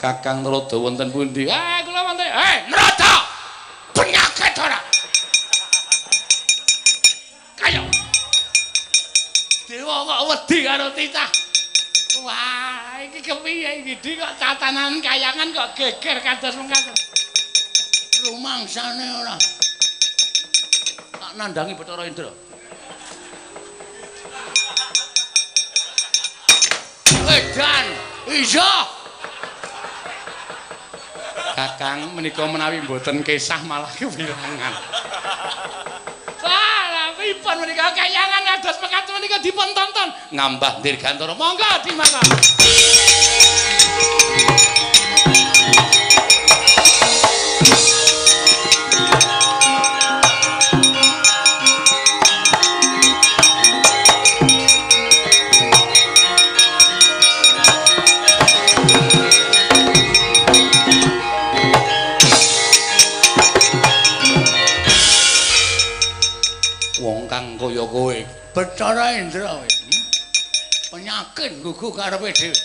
B: Kakang Narada wonten pundi?
A: Ah, kula wonten. Eh, Narada! Penyakit ora? Kaya dewa kok wedi karo titah. Wah, iki kepiye iki Di kok tatanan kayangan kok geger kados mengkaten.
B: Rumangsane ora. Tak nandhangi Bathara Indra.
A: Edan, iya.
C: Kakang menika menawi mboten kesah malah kewirangan.
A: Wah, pripun menika kayangan kados mekaten menika dipun tonton.
B: Ngambah Dirgantara.
A: Monggo dimangga.
B: Wong kang kaya kowe Bathara Indra kowe. Penyakit gugu karepe dhewe.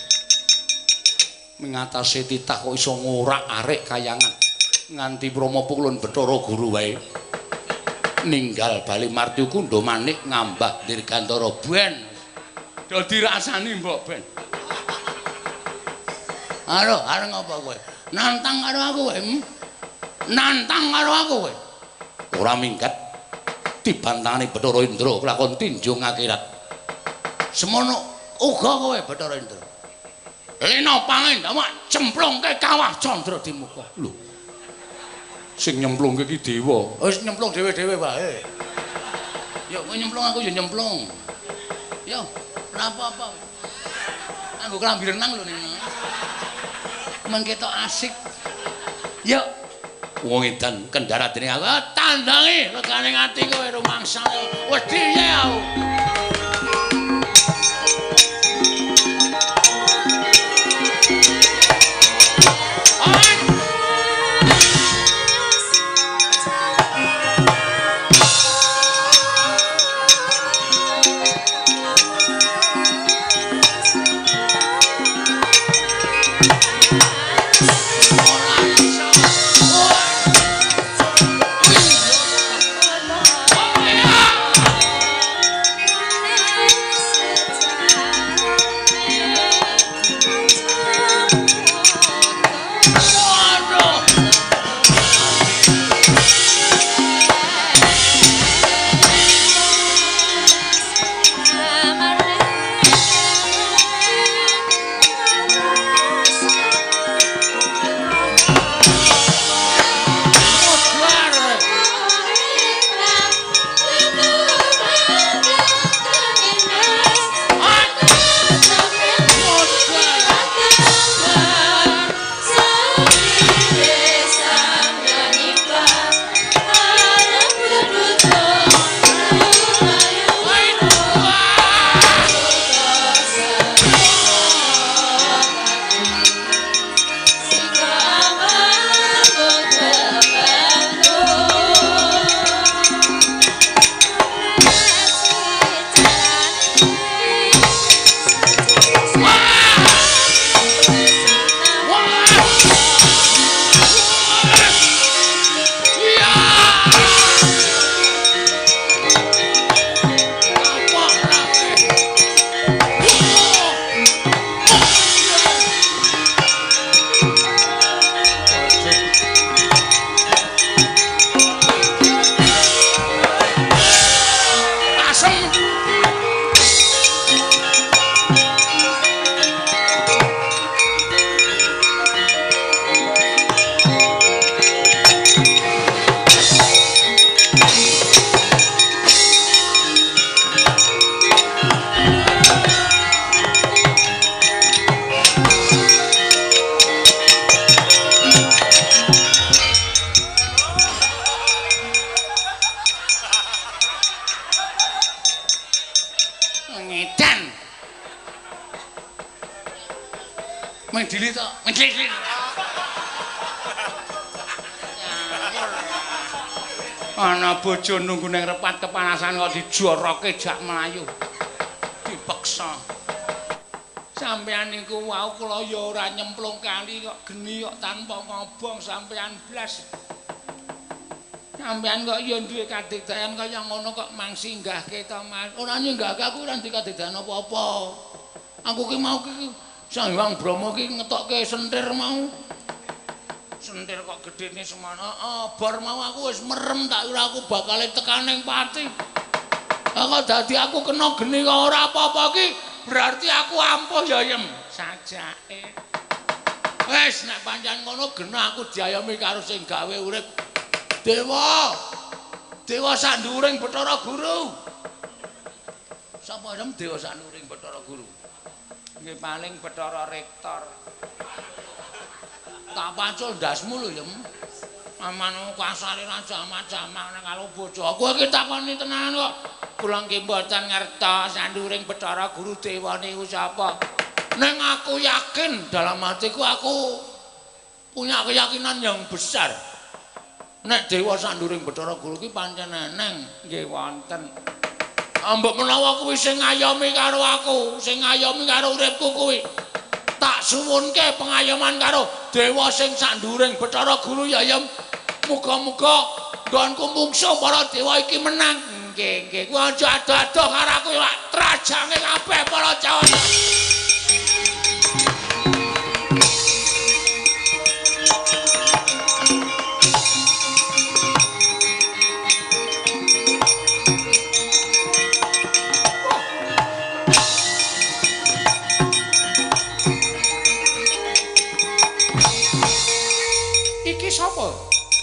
B: Mengatasi titah kok iso ngorak-arik kayangan nganti Brahma pukulun Bathara Guru wae. Ninggal bali marti kundha manik ngambah Dirgantara ben.
A: Do dirasani mbok ben.
B: Aduh, arep ngapa kowe? Nantang karo aku kowe. Nantang karo aku kowe. Ora minggat. Dibantahane Bathara Indra kelakon tinjung akhirat. Semono uga kowe Bathara Indra.
A: Lena pangendamak cemplungke kawah Candra Dimuka.
C: Lho. Sing nyemplungke iki dewa.
B: Wis nyemplung dhewe-dhewe wae. Yo kowe nyemplung aku yo nyemplung. Yo, ora apa-apa. Nganggo klambi renang lho Nina. Men ketok asik. Yo. Wong edan kendara dening aku tandangi regane ati kowe rumangsane wedi ya aku.
A: Meng dili to, meng dili. Ana bojo nunggu ning repat kepanasan kok dijoroke jak mlayu. Dipeksa. Sampeyan niku wau kula ya ora nyemplung kali kok geni kok tanpa ngobong sampeyan blas. Sampeyan kok ya duwe kadigdayan kaya ngono kok mang singgahke to Mas. Ora nyinggahke aku ora duwe kadigdayan apa-apa. Aku ki mau ki Sang Hyang Brahma ki ngetokke sentir mau. Sentir kok gedene semono. Heeh, bar mau aku wis merem tak kira aku bakal tekan ning pati. Kok dadi aku kena geni kok ora apa-apa ki berarti aku ampuh ya Yem. Sajake. Wis nek pancen ngono genah aku diayomi karo sing gawe urip. Dewa. Dewa sanduring Bathara Guru. Sapa Yem Dewa sanduring Bathara Guru? Nggih paling Bathara Rektor. Tak pacul ndasmu lho Yem. Aman kasare ra jamak-jamak nek karo bojo. Kowe iki takoni tenan kok. Kula nggih mboten ngertos sanduring Bathara Guru Dewa niku sapa. Ning aku yakin dalam hatiku aku punya keyakinan yang besar. Nek dewa sanduring Bathara Guru ki pancen eneng nggih wonten. Mbok menawa kuwi sing ngayomi karo aku, sing ngayomi karo uripku kuwi. Tak suwunke pengayoman karo dewa sing sanduring Bathara Guru ya Yem. Muga-muga nggonku mungsuh para dewa iki menang. Nggih, nggih. Kuwi aja ado-ado karo aku ya trajange kabeh para Jawata.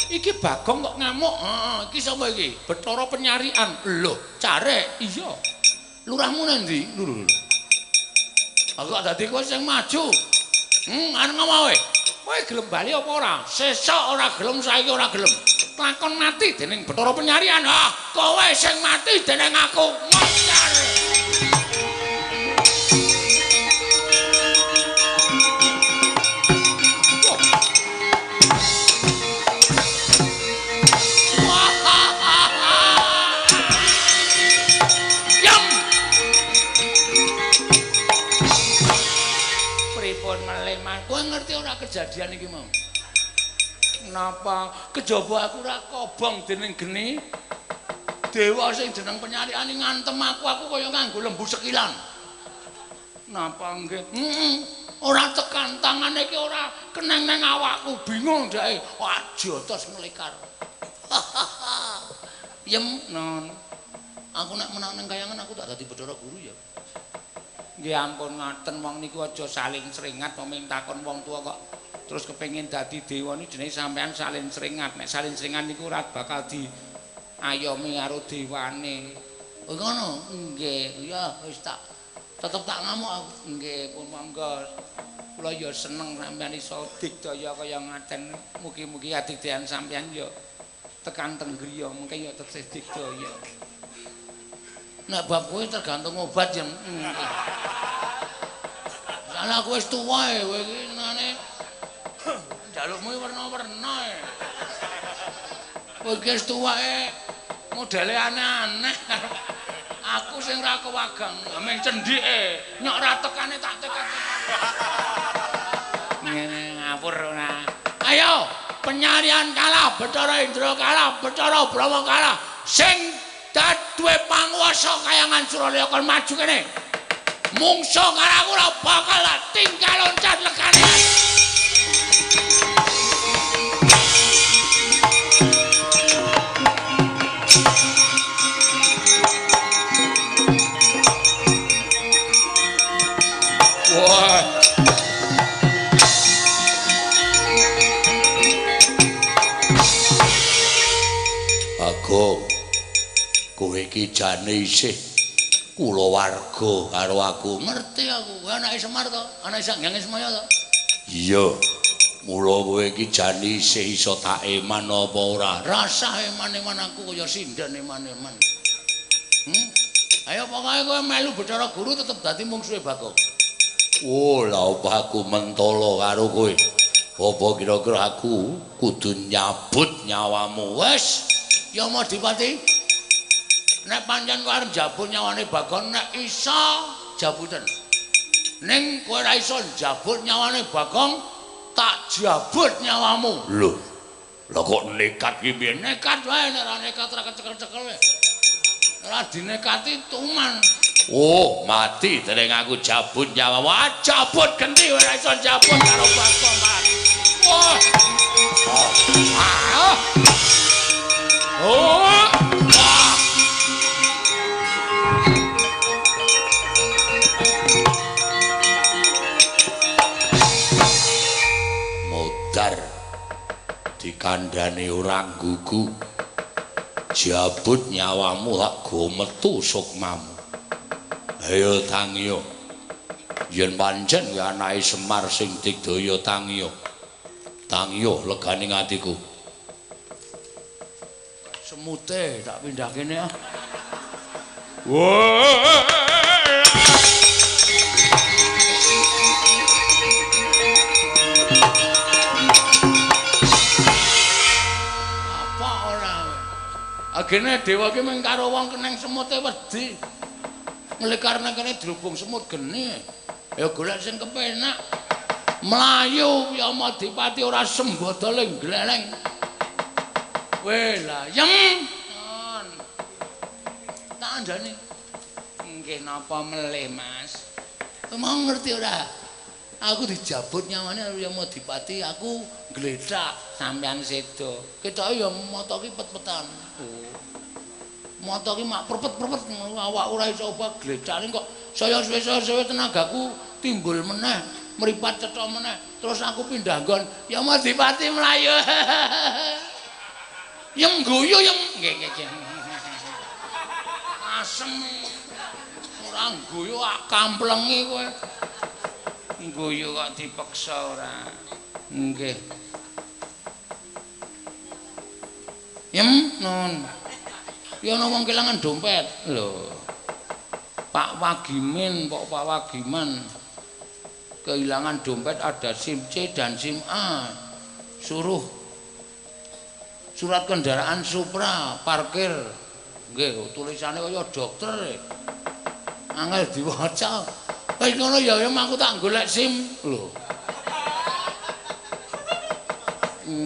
A: Iki Bagong kok ngamuk. Heeh, iki sapa iki? Bathara Penyarian. Lho, carek. Iya. Lurahmu nang ndi? Lho lho. Aku kok dadi kowe sing maju. Arep ngomong kowe. Kowe gelem bali apa ora? Sesuk ora gelem, saiki ora gelem. Lakon mati dening Bathara Penyarian. Ah, kowe sing mati dening aku. Ngocar. Ngerti ora kejadian iki mau? Napa kejaba aku ora kobong dening geni? Dewa sing jeneng Penyariane ngantem aku kaya nganggo lembu sekilan. Napa nggih? Heeh. Ora tekan tangane iki ora keneng nang awakku, bingung dheke. Wah, jotos nglekar. Yem, non. Aku nek menang nang kayangan aku tak dadi Bathara Guru ya. Nggih ampun ngaten wong niku aja saling sringat wong takon wong tuwa kok terus kepengin dadi dewa niku jenenge sampean saling sringat. Nek saling sringat niku ora bakal diayomi karo dewane. Oh ngono? Nggih. Ya wis tak tetep tak ngamuk aku. Nggih pun monggo. Kula ya seneng sampean iso digdaya kaya ngaten. Mugi-mugi adigdayan sampean ya tekan teng griya mungkin ya tesih digdaya. Nek bab kowe tergantung obat yang soalnya aku wis tuwa e kowe iki nane njalukmu werna-werna e. Kowe iki wis tuwa e modele aneh-aneh. Aku sing ra kewagang meng cendhike nyok ra tekane tak tekan. Ngene ngawur ora. Ayo Penyarian kalah, Bathara Indra kalah, Bathara Brahma kalah. Sing duwe panguwasa kayangan Suralaya kon maju kene. Mungsuh karo aku ora bakal tinggal loncat lekane. Wah.
B: Bagong, kowe iki jane isih kulawarga karo aku.
A: Ngerti aku, kowe anake Semar to? Anake Sang Hyang Ismaya to?
B: Iya. Mula kowe iki jane isih iso tak eman apa ora?
A: Rasah eman-eman aku kaya sinden eman-eman. Ayo pokoke kowe melu Bathara Guru tetep dadi mungsuhe Bagong. Oh, lha apa aku mentolo karo kowe? Apa kira-kira aku kudu nyabut nyawamu? Wes, Yamadipati. Nek pancen kowe arep njabut nyawane Bagong, nek iso jabuten. Ning kowe ora iso njabut nyawane Bagong, tak jabut nyawamu. Lho. Lha kok nekat ki piye? Nekat wae, nek ora nekat ora kecekel-cekel wae. Ora dinekati tuman. Oh, mati dereng aku jabut nyawa. Wah, jabut genti ora iso jabut karo Bagong. Wah. Ah. Oh. Modar dikandhane ora gugu. Jabut nyawamu lak go metu sukmamu. Ayo tangiyo. Yen pancen kuwi anake Semar sing digdaya tangiyo. Tangiyo legane atiku. Semute tak pindah kene ah. Apa ora? Agene dewa ki mung karo wong keneng semute wedi. Nglekar nang kene drubung semut geni. Ya golek sing kepenak. Mlayu Yamadipati ora sembada ling gleleng. Weh lah, yem. Tak andhani. Nggih napa melih, Mas? Mau ngerti ora? Aku dijabut nyawane karo Yamadipati, aku gletak sampean sedo. Ketoke ya mata ki pet-petan. Oh. Mata ki mak perpet-perpet awak ora iso obah glecane kok saya suwe-suwe tenagaku timbul meneh, mripat cetha meneh. Terus aku pindah nggon, Yamadipati mlayu. Yem guyu yem. Nggih nggih. Asem. Ora guyu ak kamplengi kowe. Guyu kok dipeksa ora. Nggih. Yem nun. Ya ana wong kelangan dompet. Lho. Pak Wagimin, Pak Wagiman kehilangan dompet ada SIM C dan SIM A. Suruh surat kendaraan Supra parkir. Nggih, tulisane kaya dokter. Angel diwaca. Wis ngono ya ya aku tak golek SIM. Lho.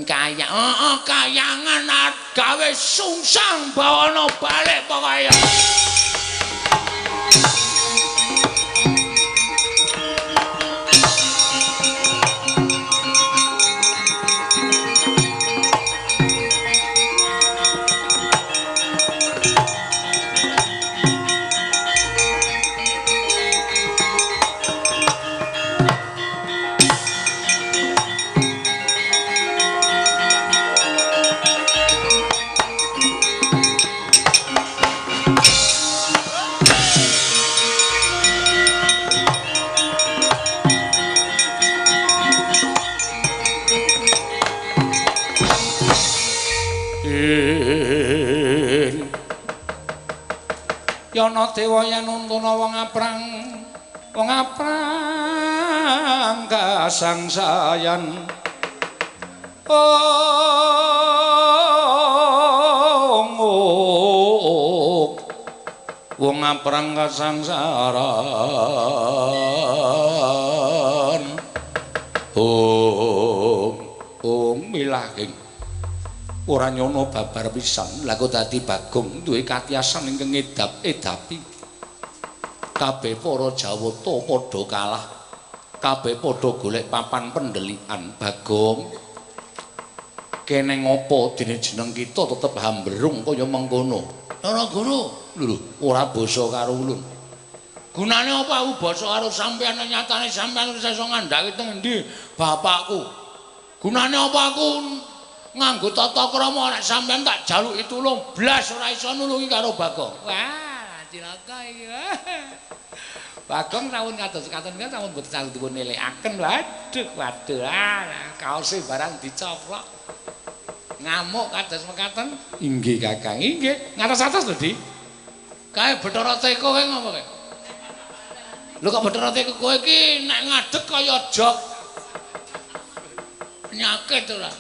A: Kaya, heeh, kayangan gawe sungsang bawana balik pokoke.
B: Yana dewa yen untuna wong aprang kasangsayan. Oh, wong aprang kasangsaran. Oh, oh milahing ora nyono babar pisan. Lah kok dadi Bagong duwe katiyasan ingkang ngedap-edapi. Kabeh para Jawata padha kalah. Kabeh padha golek papan pendelikan. Bagong, kene ngopo dene jeneng kita tetep hamberung kaya mengkono.
A: Ora guru,
B: lho ora basa karo ulun.
A: Gunane apa aku basa karo sampeyan nyatane sampeyan ora iso ngandhaki teng endi bapakku. Gunane apa aku nganggo tata krama nek sampeyan tak jaluki tulung blas ora iso nulungi karo Bagong.
B: Wah, cilaka iki. Bagong sampun kados katon kan sampun boten saged dipun elekaken. Waduh, waduh. Ah, kaose barang dicoplok. Ngamuk kados mekaten. Inggih, Kakang. Inggih. Ngatos-atos lho, Di.
A: Kae Bathara Teko kae ngopo kae? Lho kok Bathara kowe iki nek ngadeg kaya jog. Penyakit ora.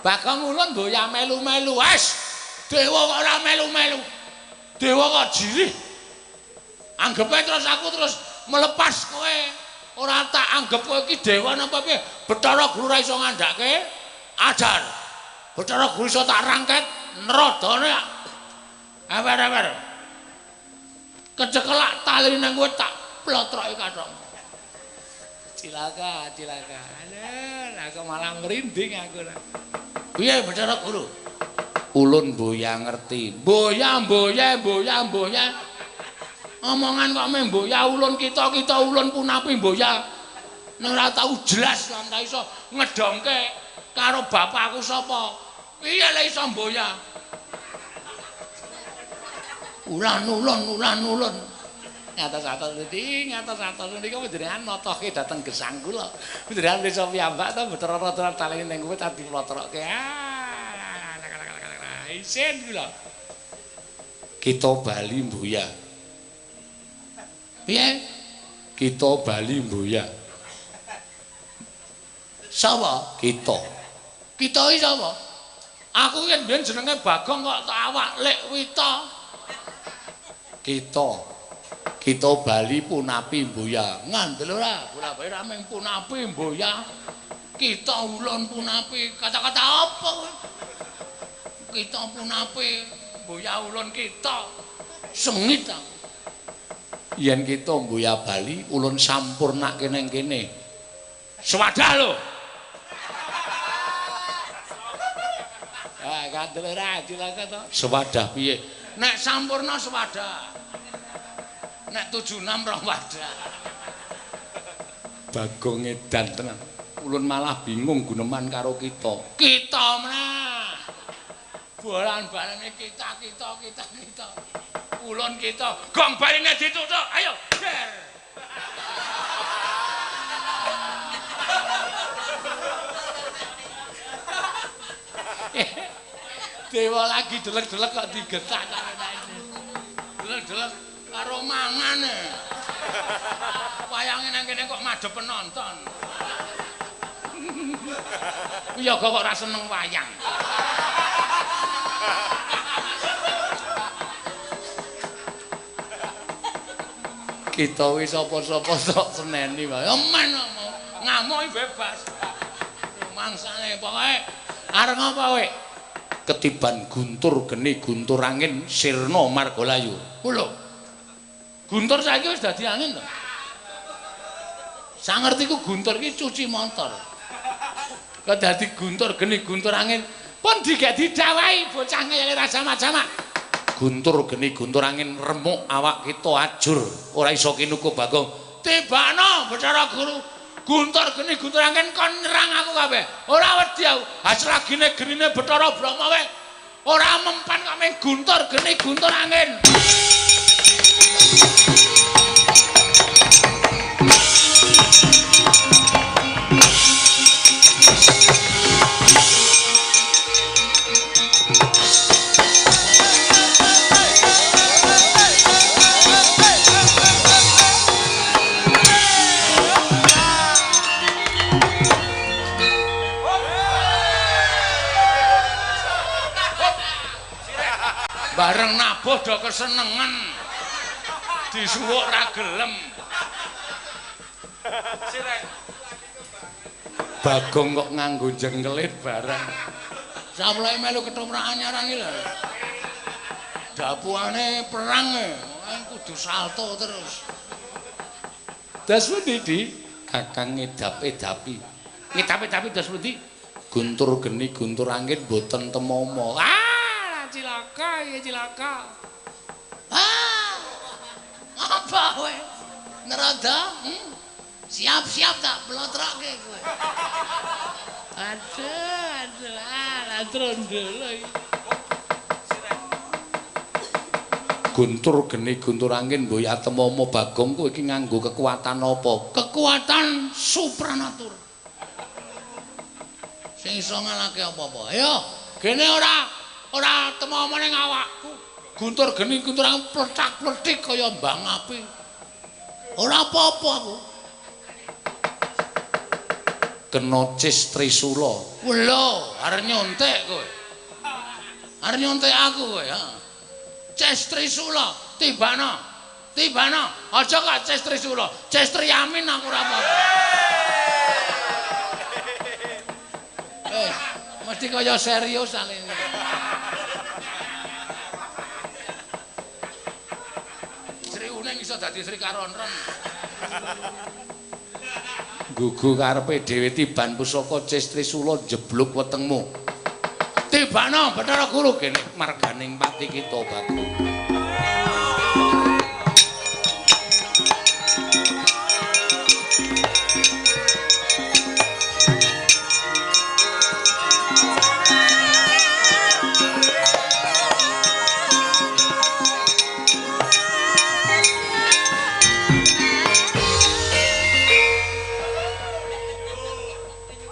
A: Bagong ulun mboya melu-melu. Wes, dewa kok ora melu-melu. Dewa kok jirih. Anggepe terus aku terus melepas kowe. Ora tak anggep kowe iki dewa napa piye? Bathara Guru ora iso ngandhake ajar. Bathara Guru iso tak rangket nerodone. Ewer-ewer. Kecekelak tali nang kowe tak plotroke kathok. Cilaka, cilaka. Alah, aku malah merinding aku. Piye Bathara Guru?
B: Ulun mboya ngerti.
A: Mboya, mboya, mboya, mboya. Omongan kok meh mboya ulun kita-kita ulun punapi mboya. Nek ora tau jelas lan ta iso ngedongke karo bapakku sapa. Piye le iso mboya? Ulan ulun ulan ulun. Ngatos-atos niki, ngatos-atos niku panjenengan notohke dhateng gesang kula. Panjenengan iso piyambak to Bathara rada talene ning kowe tak diplotrokke. Ah, isin kula.
B: Kita bali mboya.
A: Piye?
B: Kita bali mboya.
A: Sapa?
B: Kita.
A: Kita iki sapa? Aku ki mbiyen jenenge Bagong kok tak awak Lek Wita.
B: Kita. Kita bali punapi mboya.
A: Ngandel ora? Punapi ora mung punapi mboya. Kita ulun punapi. Kata-kata apa kowe? Kita punapi mboya ulun kita. Sengit aku.
B: Yen kita mboya bali ulun sampurnake nang kene.
A: Swadah lho. Ah, kandel ora cilaka to.
B: Swadah piye?
A: Nek sampurna swadah. Nek 76 rong wadah.
B: Bagong edan tenan. Ulun malah bingung guneman karo kita.
A: Kita meneh. Bolan-balane kita kita kita kita. Ulun kita. Gong baline ditutuk. Ayo, der. Dewa lagi delek-delek kok digetak karo delek-delek karo mangane. Wayange nang kene kok madhep penonton. Wiyaga kok ora seneng wayang.
B: Kita wis sapa-sapa sok seneni wae.
A: Men ngamuk bebas. Mangsane pokoke arep ngapa kowe?
B: Ketiban guntur geni guntur angin sirna margalayu.
A: Lho. Guntur saiki wis dadi angin to. Sangertiku guntur iki cuci motor. Kok dadi guntur geni guntur angin pun digek didawahi bocah ngeyel ra sama-sama.
B: Guntur geni guntur angin remuk awak kita ajur ora iso kinuku Bagong.
A: Tibakno Bathara Guru. Guntur geni guntur angin kon nyerang aku kabeh. Ora wedi aku. Hasilagine genine Bathara Brahma wae ora mempan kok mung guntur geni guntur angin. Bareng nabuh do kesenengen. Disuwuk ra gelem.
B: Bagong kok nganggo jengkelit bareng.
A: Samloe melu ketoprak anyaran iki lho. Dapuane perang e, kudu salto terus.
B: Das pundi, Di? Kakang ngedap-edapi.
A: Ngedap-edapi das pundi?
B: Guntur geni guntur angin mboten temomo.
A: Ah, cilaka ya cilaka. Ah. Apa kowe? Nerada? Siap-siap tak plotroke kowe. Aduh, aduh, ah, trondol iki.
B: Guntur geni guntur angin mboya temomo Bagong kowe iki nganggo kekuatan apa?
A: Kekuatan supranatur. Sing iso ngalahke apa-apa. Ayo, gene ora temomo ning awakku. Guntur geni guntur angin pletak-pletik kaya mbang api. Ora apa-apa aku. Kena cis Trisula. Lho, arep nyontek kowe. Arep nyontek aku kowe, ha. Cis Trisula, tibana. Tibana. Aja kok cis Trisula. Cis Triamin aku ora apa-apa. Mesti kaya serius alene. Sri Uning iso dadi Sri Karonron. Gugu karepe dhewe tiban pusaka Cis Trisula njeblug wetengmu. Tibana Bathara Guru kene marganing pati kita Bagong.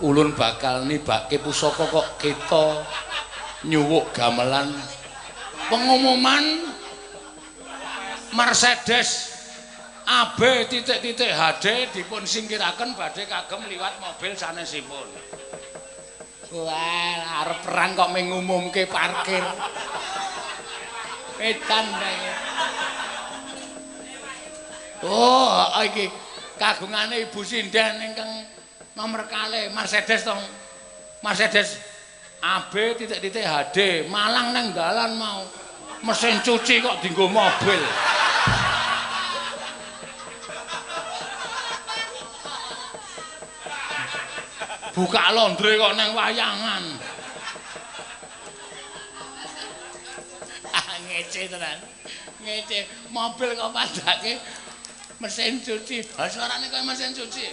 A: Ulun bakal nibake pusaka kok kita nyuwuk gamelan pengumuman Mercedes AB titik-titik HD dipun singkiraken badhe kagem liwat mobil sanesipun. Wah, arep perang kok mengumumke parkir. Edan bae. Oh, iki kagungane Ibu Sinden ingkang nomor kalih Mercedes tong. Mercedes AB titik-titik HD Malang nang dalan mau. Mesin cuci kok dienggo mobil. Buka laundry kok nang wayangan. Ah ngece tenan. Ngece mobil kok padake mesin cuci. Ha suarane kaya mesin cuci.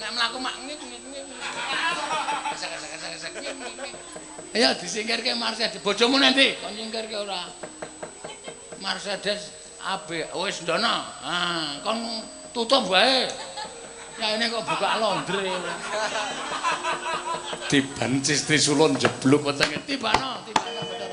A: Nek mlaku mak ngip ngip ngip. Sak. Ayo disingkirke Mercedes. Bojomu nanti kon nyingkirke ora? Mercedes AB wis ndono. Ah, kon tutup wae. Ya ini kok buka laundry. Tiban Cis Trisula njeblug wetenge. Tibano, tibano Bathara.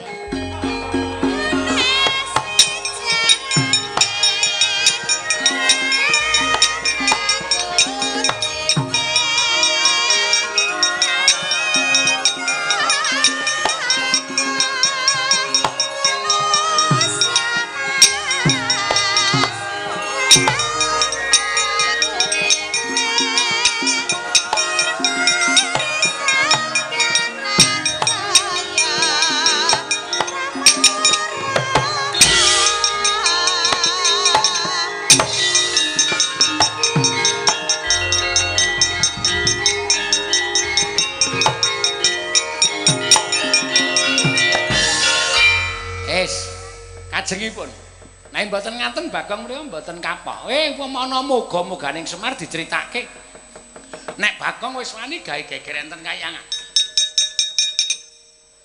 A: Kajengipun. Nek mboten ngaten Bagong mriku mboten kapok. Upama ana moga-moganing Semar diceritake. Nek Bagong wis wani gawe geger enten kayangan.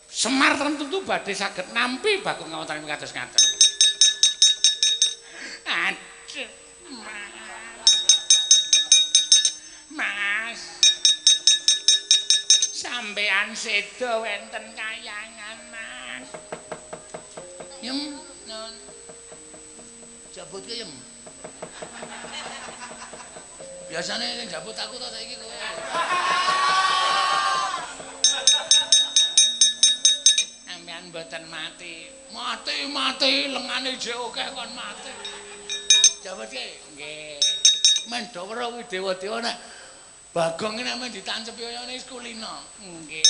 A: Semar tentu badhe saged nampi Bagong kawontenan kados ngaten. Aduh. Mas. Sampean sedo wenten kayangan, Mas. Yem non. Jabut ke yem. Biasane sing jabut aku to saiki kowe. Sampean mboten mati. Mati mati lengane jek akeh kon mati. Jabut ke? Nggih. Men do weruh kuwi dewa-dewa nek Bagong iki nek men ditancepi kaya ngene kulino. Nggih.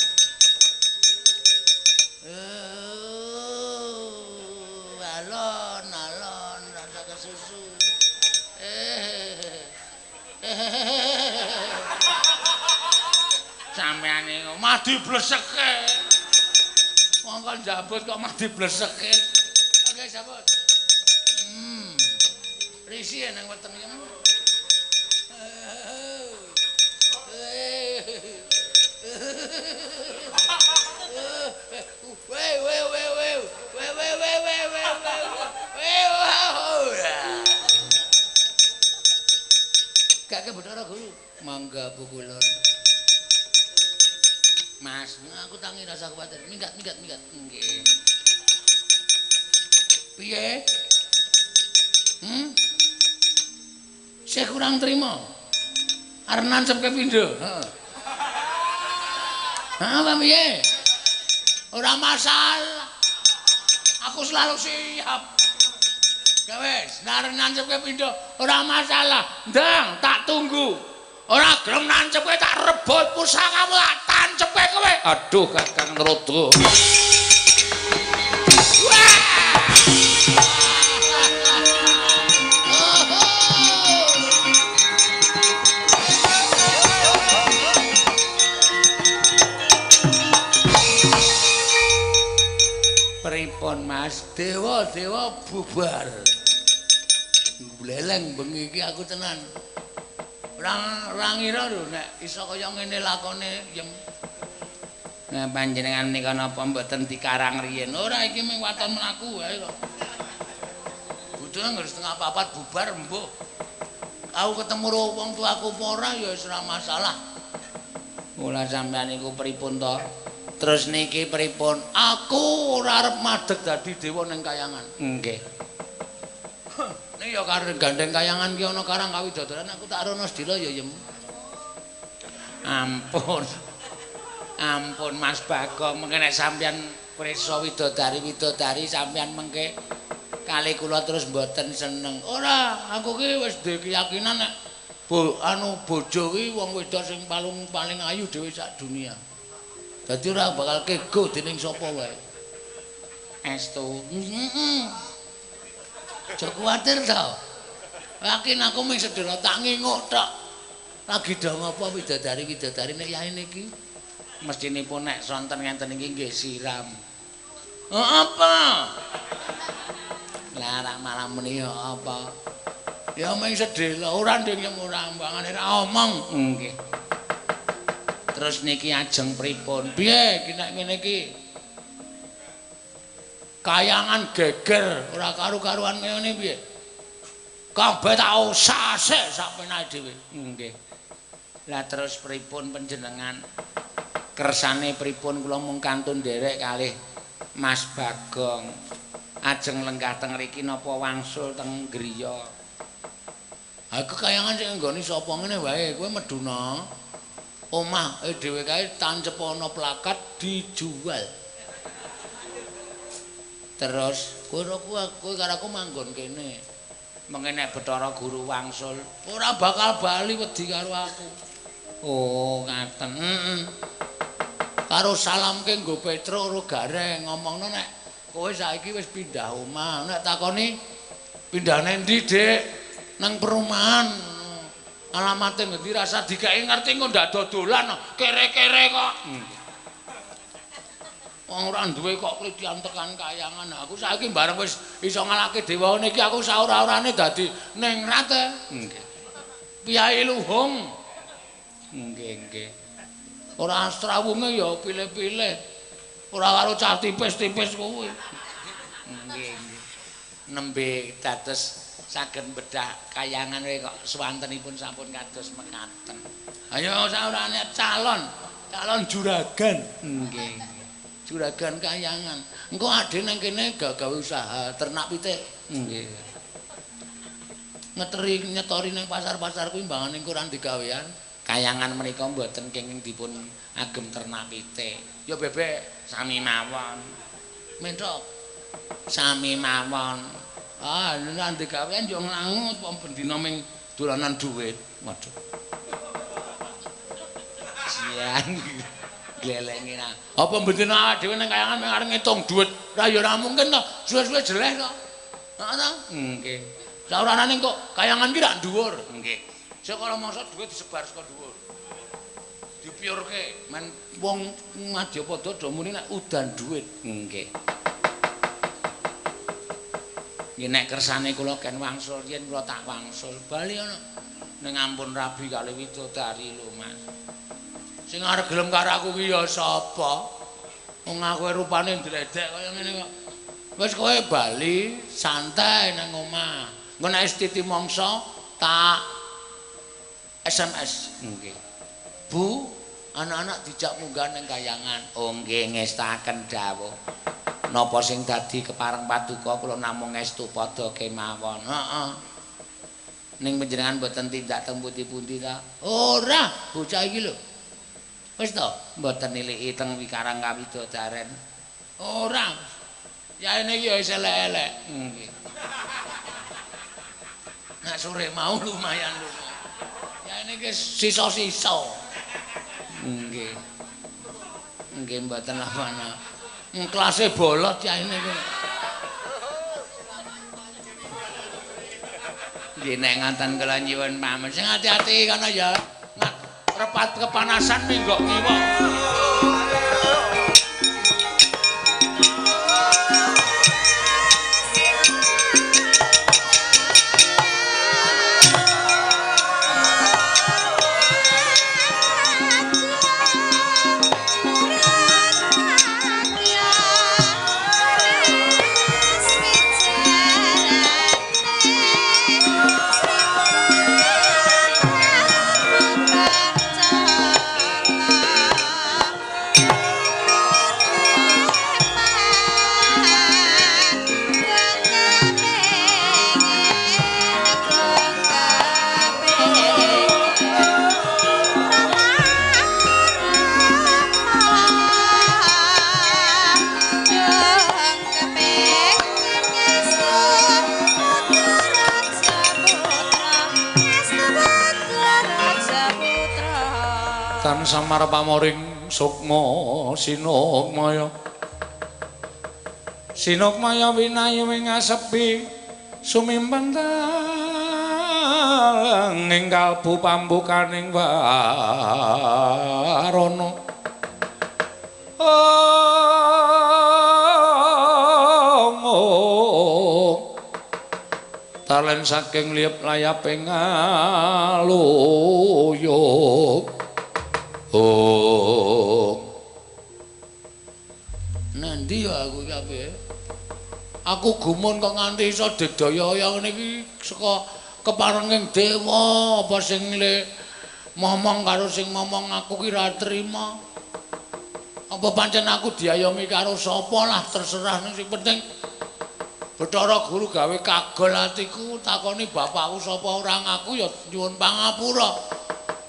A: Alon alon rasa kesusu. Sampean niku mati bleseke. Wong kon jabut kok mati bleseke. Oke, jabut. Risi nang weteng iki. Weh weh weh weh weh weh weh weh weh weh. Gak ke Bathara Guru. Mangga pukulon. Mas, aku tangi rasa kuwatir. Minggat minggat minggat. Nggih. Piye? Sik kurang trima. Arep nancepke pindho. Heeh. Heeh, apa piye? Ora masalah. Aku selalu siap. Ya wis, arep nancepke pindho ora masalah. Ndang, tak tunggu. Ora gelem nancepke tak rebut pusakamu, tak tancepke kowe.
B: Aduh, Kakang Narada.
A: Pripun Mas? Dewa-dewa bubar. Bleleng bengi iki aku tenan. Ora ngira lho nek iso kaya ngene lakone yem. Nah panjenengan menika napa mboten dikarang riyen? Ora, iki mung waton mlaku wae kok. Budhe anggere 3:30 bubar mbuh. Aku ketemu karo wong tuaku apa ora ya wis ora masalah. Mula sampean niku pripun to? Terus niki pripun? Aku ora arep madeg dadi dewa ning kayangan.
B: Nggih.
A: Ning ya karo gandeng kayangan ki ana karang kawidodaran aku tak rono sedhela ya yem.
B: Ampun. Ampun Mas Bagong, mengke nek sampeyan prisa widodari-widodari sampeyan mengke kali kula terus mboten seneng.
A: Ora, aku ki wis duwe keyakinan nek bojo ki wong wedok sing paling ayu dhewe sak dunia. Dadi ora bakal kego dening sapa wae.
B: Estu.
A: Heeh. Aja kuwatir to. Yakin aku mung sedhela tak nginguk tok. Lagi do ngapa widodari-widodari nek yaene iki?
B: Mestinipun nek sonten ngenten iki nggih siram.
A: Apa?
B: Lah rak malah muni apa?
A: Ya mung sedhela ora nding yen ora ambangane ra omong.
B: Nggih. Terus niki ajeng pripun?
A: Piye iki nek ngene iki? Kayangan geger ora karu-karuan ngene piye? Kabeh tak usah-sik sak penake dhewe.
B: Nggih. Lah terus pripun panjenengan? Kersane pripun kula mung kantun nderek kalih Mas Bagong. Ajeng lenggah teng mriki napa wangsul teng griya?
A: Aku kayangan sing nggone sapa ngene wae, kowe meduna. Omah dhewe kae tancep ana plakat dijual.
B: Terus
A: kowe kowe karo aku manggon kene.
B: Mengke nek Bathara Guru wangsul
A: ora bakal bali wedi karo aku.
B: Oh, ngaten.
A: Heeh. Karo salamke nggo Petruk karo Gareng ngomongno nek kowe saiki wis pindah omah. Nek takoni pindah nang ndi, Dik? Nang perumahan. Alamate ngendi rasa dikeki ngerti engko ndak dodolan kere-kere kok. Wong ora duwe kok klitian tekan kayangan. Aku saiki bareng wis iso ngalahke dewane iki aku saora-orane dadi ningrat.
B: Nggih.
A: Piyai luhung.
B: Nggih, nggih.
A: Ora astrawunge ya pilih-pilih. Ora karo cah tipis-tipis kuwi.
B: Nggih, nggih. Nembe dados saged bedah kayangan kok swantenipun sampun kados mekaten.
A: Ayo saorane calon, calon juragan.
B: Nggih.
A: Juragan kayangan. Engko adhe nang kene gawe usaha ternak pitik.
B: Nggih.
A: Ngeteri nyetori nang pasar-pasar kuwi mbangane engko ora digawean.
B: Kayangan menika mboten kenging dipun agem ternak pitik.
A: Ya bebek
B: sami mawon.
A: Mentok
B: sami mawon.
A: Ah, nek digawean yo nglangut wong bendina ming dolanan dhuwit.
B: Waduh. Jian glelenge ra.
A: Apa bendina dhewe nang kayangan ming arep ngitung dhuwit? Ra ya ora mungkin to. Suwe-suwe jeleh to. Heeh ta?
B: Nggih.
A: Saoranane kok kayangan ki rak dhuwur.
B: Nggih.
A: Saka mangsa dhuwit disebar saka dhuwur. Dipiurke men wong Madyapada do muni nek udan dhuwit.
B: Nggih. Nggih nek kersane kula ken wangsul yen kula tak wangsul
A: bali ana.
B: Ning ampun rabi kali widodari lho Mas.
A: Sing arep gelem karo aku ki ya sapa? Wong aku rupane ndredeg kaya ngene kok. Wis kowe bali santai nang omah. Engko nek wis titi mangsa tak SMS.
B: Nggih.
A: Bu, anak-anak dijak munggah ning kayangan.
B: Oh nggih ngestaken dawuh. Napa sing dadi kepareng paduka kula namung ngestu padha kemawon.
A: Heeh. Ning panjenengan mboten tindak teng pundi-pundi ta? Ora, bocah iki lho. Wis to, mboten niliki teng Wikarang Kawidodaren. Ora. Yaene iki ya wis elek-elek. Nggih. Nek sore mau lumayan lumayan. Yaene iki sisa-sisa. Nggih. Nggih mboten lapana. Klase bolot yaene iki. Nggih nek nganten kula nyuwun pamit. Sing ati-ati kono ya. Repat kepanasan minggok ngiwa.
B: Samar pamoring sukma sinukmaya sinukmaya winayu ing asepi sumimpen ing kalbu pambukaning warana. Oh, talen saking liyep layaping ngaluyuk. Oh.
A: Nanti ya aku iki ape? Aku gumun kok nganti iso digdaya ngene iki saka keparenging dewa apa sing le momong karo sing momong aku ki ra trima. Apa pancen aku diayomi karo sapa lah terserah ning sing penting Bathara Guru gawe kagol atiku takoni bapakku sapa ora ngaku ya nyuwun pangapura.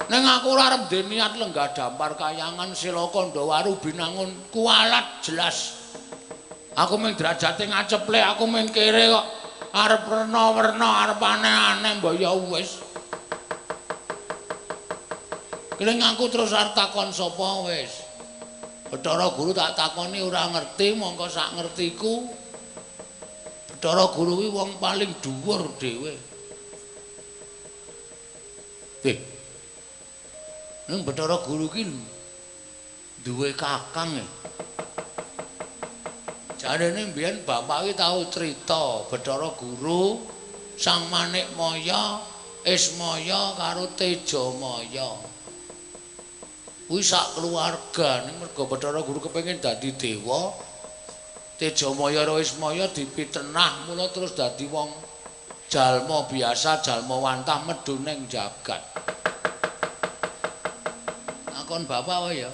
A: Ning aku ora arep ndek niat lenggah dampar kayangan sila Kandhawaru binangun kualat jelas. Aku mung derajate ngaceplek, aku mung kere kok arep werna-werna, arep aneh-aneh mbok ya wis. Keling aku terus arep takon sapa wis. Bathara Guru tak takoni ora ngerti, mongko sak ngertiku Bathara Guru kuwi wong paling dhuwur dhewe. Ning Bathara Guru ki duwe kakang e. Jarene mbiyen bapak ki tau crita Bathara Guru Sang Manikmaya, Ismaya karo Tejamaya. Kuwi sak keluarga ning mergo Bathara Guru kepengin dadi dewa, Tejamaya karo Ismaya dipitenah mula terus dadi wong jalma biasa, jalma wantah medhun ning jagat. Takon bapak wae ya.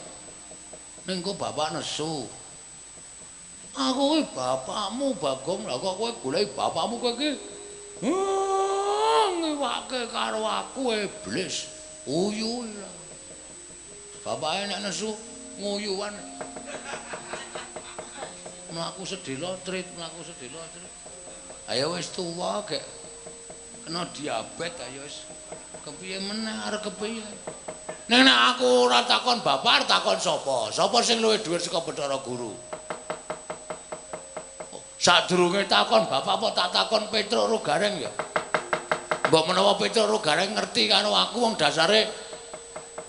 A: Ning kok bapak nesu. Aku kuwi bapakmu Bagong, lha kok kowe goleki bapakmu kowe iki ngiwake karo aku iblis. Uyu. Bapake nek nesu nguyuan. Mlaku sedhela trit, mlaku sedhela trit. Ayo wis tuwa gek kena diabetes ayo wis kepiye meneh arep kepiye. Ning nek aku ora takon bapak, takon sapa? Sapa sing luwih dhuwur saka Bathara Guru? Sadurunge takon bapak apa tak takon Petruk ro Gareng ya? Mbok menawa Petruk ro Gareng ngerti karo aku wong dasare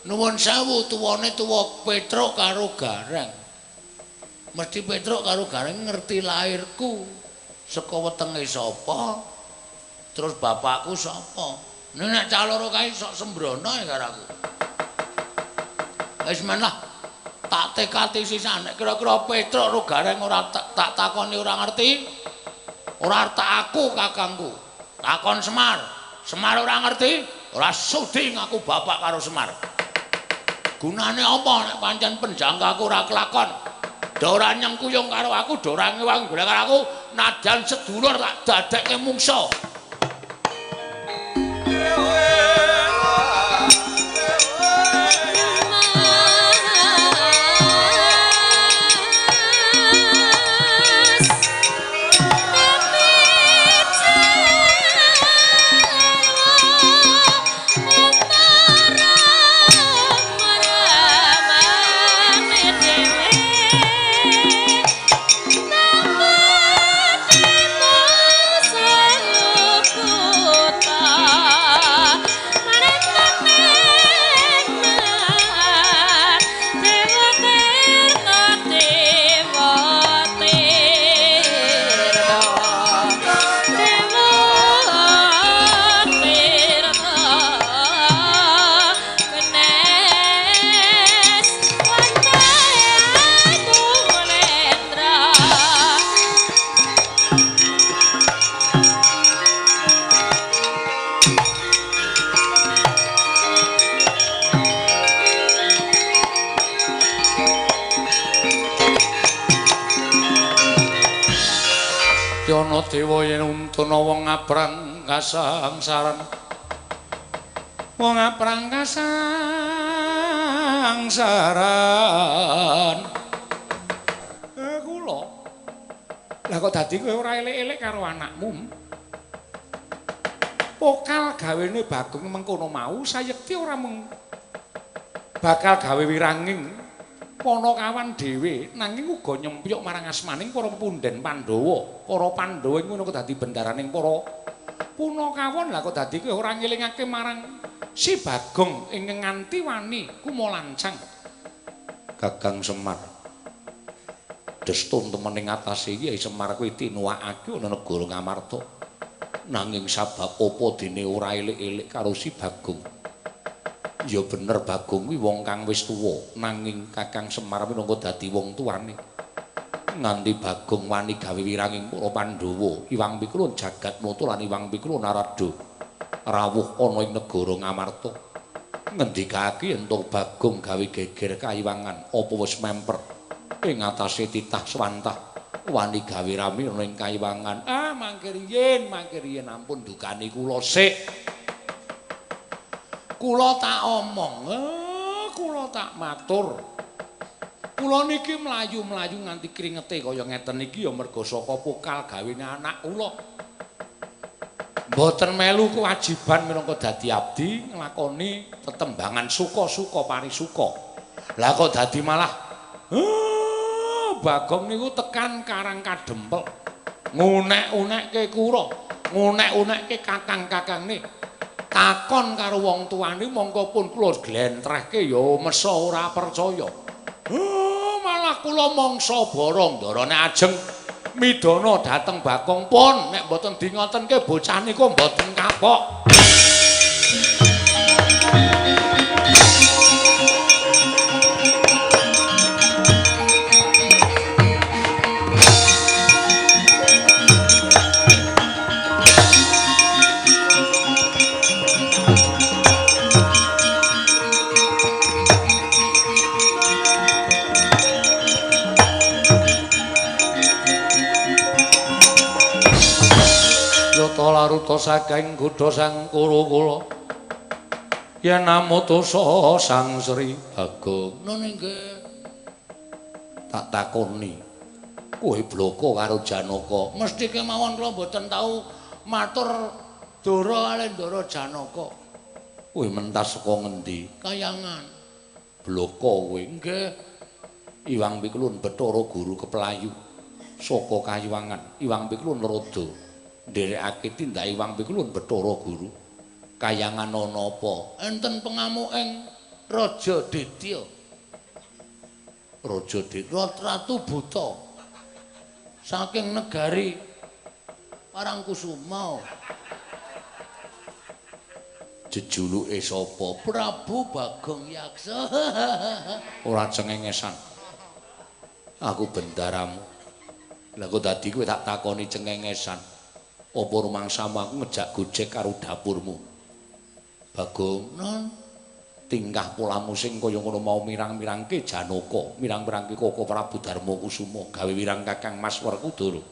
A: nuwun sewu tuwane tuwa Petruk karo Gareng. Mesti Petruk karo Gareng ngerti lahirku saka wetenge sapa, terus bapakku sapa. Ning nek cah loro kae sok sembrono ya karo aku. Wis men lah tak tekati sisan nek kira-kira Petruk ro Gareng ora tak takoni ora ngerti ora tak aku kakangku takon Semar, Semar ora ngerti ora sudi ngaku bapak karo Semar. Gunane apa nek pancen penjangkaku ora kelakon, do ora nyengkuyung karo aku, do ora ngewang golek karo aku, nadyan sedulur tak dadekke mungsa. Yana dewa yen untuna wong ngaprang kasangsaran. Wong ngaprang kasangsaran. Kula. Lah kok dadi kowe ora elek-elek karo anakmu? Pokal gawene Bagong mengkono mau sayekti ora mung bakal gawe wiranging Panakawan dhewe nanging uga nyempyok marang asmaning para punden Pandhawa. Para Pandhawa iku ngono dadi bendaraning para punakawan. Lah kok dadi kowe ora ngelingake marang si Bagong ingkang nganti wani kumalancang. Kakang Semar. Destun temen ing atase Kyai Semar kuwi tinuwakake ana negara Ngamarta. Nanging sabab apa dene ora elik-elik karo si Bagong? Ya bener Bagong kuwi wong kang wis tuwa, nanging Kakang Semar minangka dadi wong tuane. Nganti Bagong wani gawe wiranging para Pandhawa, Iwang Pikulun Jagatmata lan Iwang Pikulun Narada rawuh ana ing negara Ngamarta. Ngendikake yen to Bagong gawe geger kayiwangan apa wis memper ing atase titah swantah wani gawe rame ana ing kayiwangan. Ah, mangke riyin ampun dukani kula sik. Kula tak omong, kula tak matur. Kula niki mlayu-mlayu nganti kringete kaya ngeten iki ya merga saka pokal gawene anak kula. Mboten melu kewajiban minangka dadi abdi nglakoni tetembangan suka-suka parisuka. Lah kok dadi malah Bagong niku tekan Karang Kadempel. Ngunek-unekke kura, ngunek-unekke kakang-kakangne. Takon karo wong tuane mongko pun kula glentrehke ya mesa ora percaya. Malah kula mangsa borong ndarane ajeng midana dhateng Bagong pun nek mboten di ngotenke bocah niku mboten kapok. Laruta saking kudha sang Kuru kula yen amutusa Sang Sri Bagong. Nun inggih. Tak takoni kowe bloko karo Janaka. Mesti kemawon kula mboten tau matur dara kalih ndara Janaka. Kowe mentas saka ngendi? Kayangan. Bloko kowe? Nggih. Iwang Pikulun Bathara Guru keplayu saka Kayiwangan. Iwang Pikulun Rada nderekake tindak Iwang Pikulun Bathara Guru. Kayangan ana apa? Enten pengamuking Raja Ditya. Raja Ditya Ratu Buta saking negari Parangkusuma. Jejuluke sapa? Prabu Bagong Yaksa. Ora cengengesan. Aku bendaramu. Lah kok dadi kowe tak takoni cengengesan. Apa rumangsamu aku ngejak gojek karo dapurmu? Bagong, non tingkah polamu sing kaya ngono mau mirang-mirangke Janaka, mirang-mirangke Koko Prabu Darma Kusuma, gawe wirang Kakang Mas Werkudara.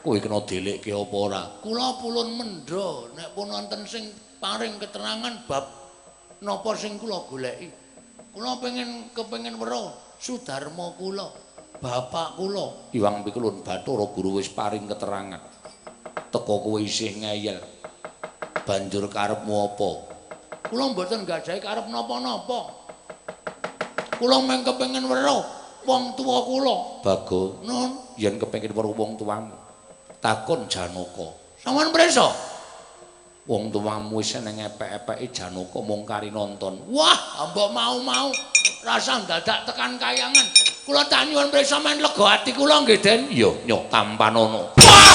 A: Kowe kena delekke apa ora? Kula pulun mendha nek pun wonten sing paring keterangan bab napa sing kula goleki. Kula pengen kepengin weruh Sudarma kula, bapak kula. Iwang Pikulun Bathara Guru wis paring keterangan. Teka kowe isih ngeyel. Banjur karepmu apa? Kula mboten gadahi karep napa-napa. Kula mung kepengin weruh wong tuwa kula. Bagong, nun, yen kepengin weruh wong tuamu, takon Janaka. Sampeyan prisa? Wong tuamu wis nang epek-epeke Janaka mung kari nonton. Wah, mbok mau-mau rasa dadak tekan kayangan. Kula tak nyuwun prisa men lega ati kula nggih, Den. Iya, nyoh tampanono. Wah!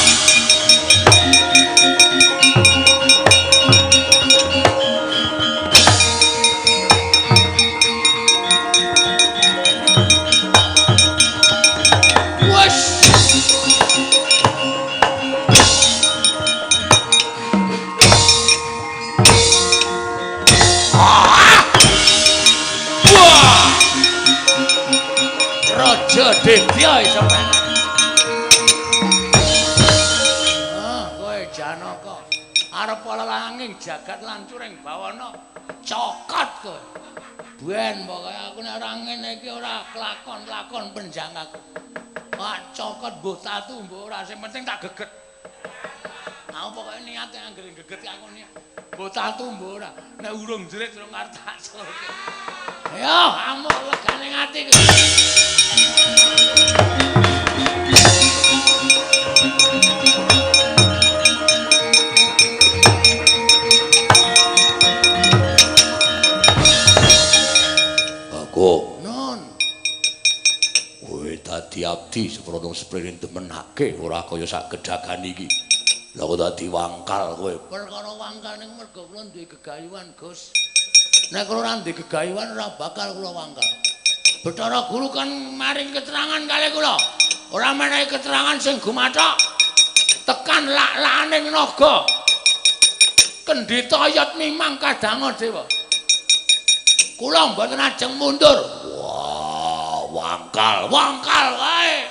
A: Raja Dedya iso penak. Ah, kowe Janaka arep lelanging jagat lancuring bawana cokot kowe. Ben pokoke aku nek ora ngene iki ora kelakon-lakon penjang aku. Pak cokot mbuh tatu mbuh ora sing penting tak geget. Aku pokoke niat anggere geget aku niat. Mbuh tatu mbuh ora nek urung jerit urung arep tak sulke. Ayo amuk legane ati kowe. Bagong, nun. Kowe dadi abdi seprono sprene demenake ora kaya sak gedhagan iki. Lah kok dadi wangkal kowe. Perkara wangkal ning mergo kula duwe gegayuhan, Gus. Nek kula ora duwe gegayuhan ora bakal kula wangkal. Bathara Guru kan maring keterangan kalih kula. Ora menehi keterangan sing gumathok. Tekan lak-lakaning naga. Kendhita yat mimang kadanga dewa. Kula mboten ajeng mundur. Wah, wangkal, wangkal wae.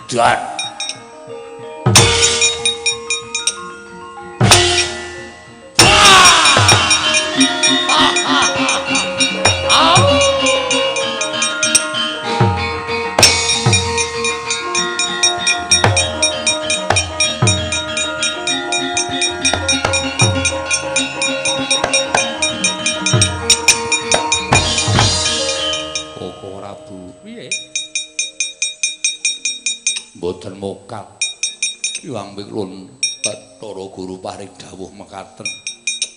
A: Edan. Mboten mokal. Hyang Wiklun Bathara Guru paring dawuh mekaten.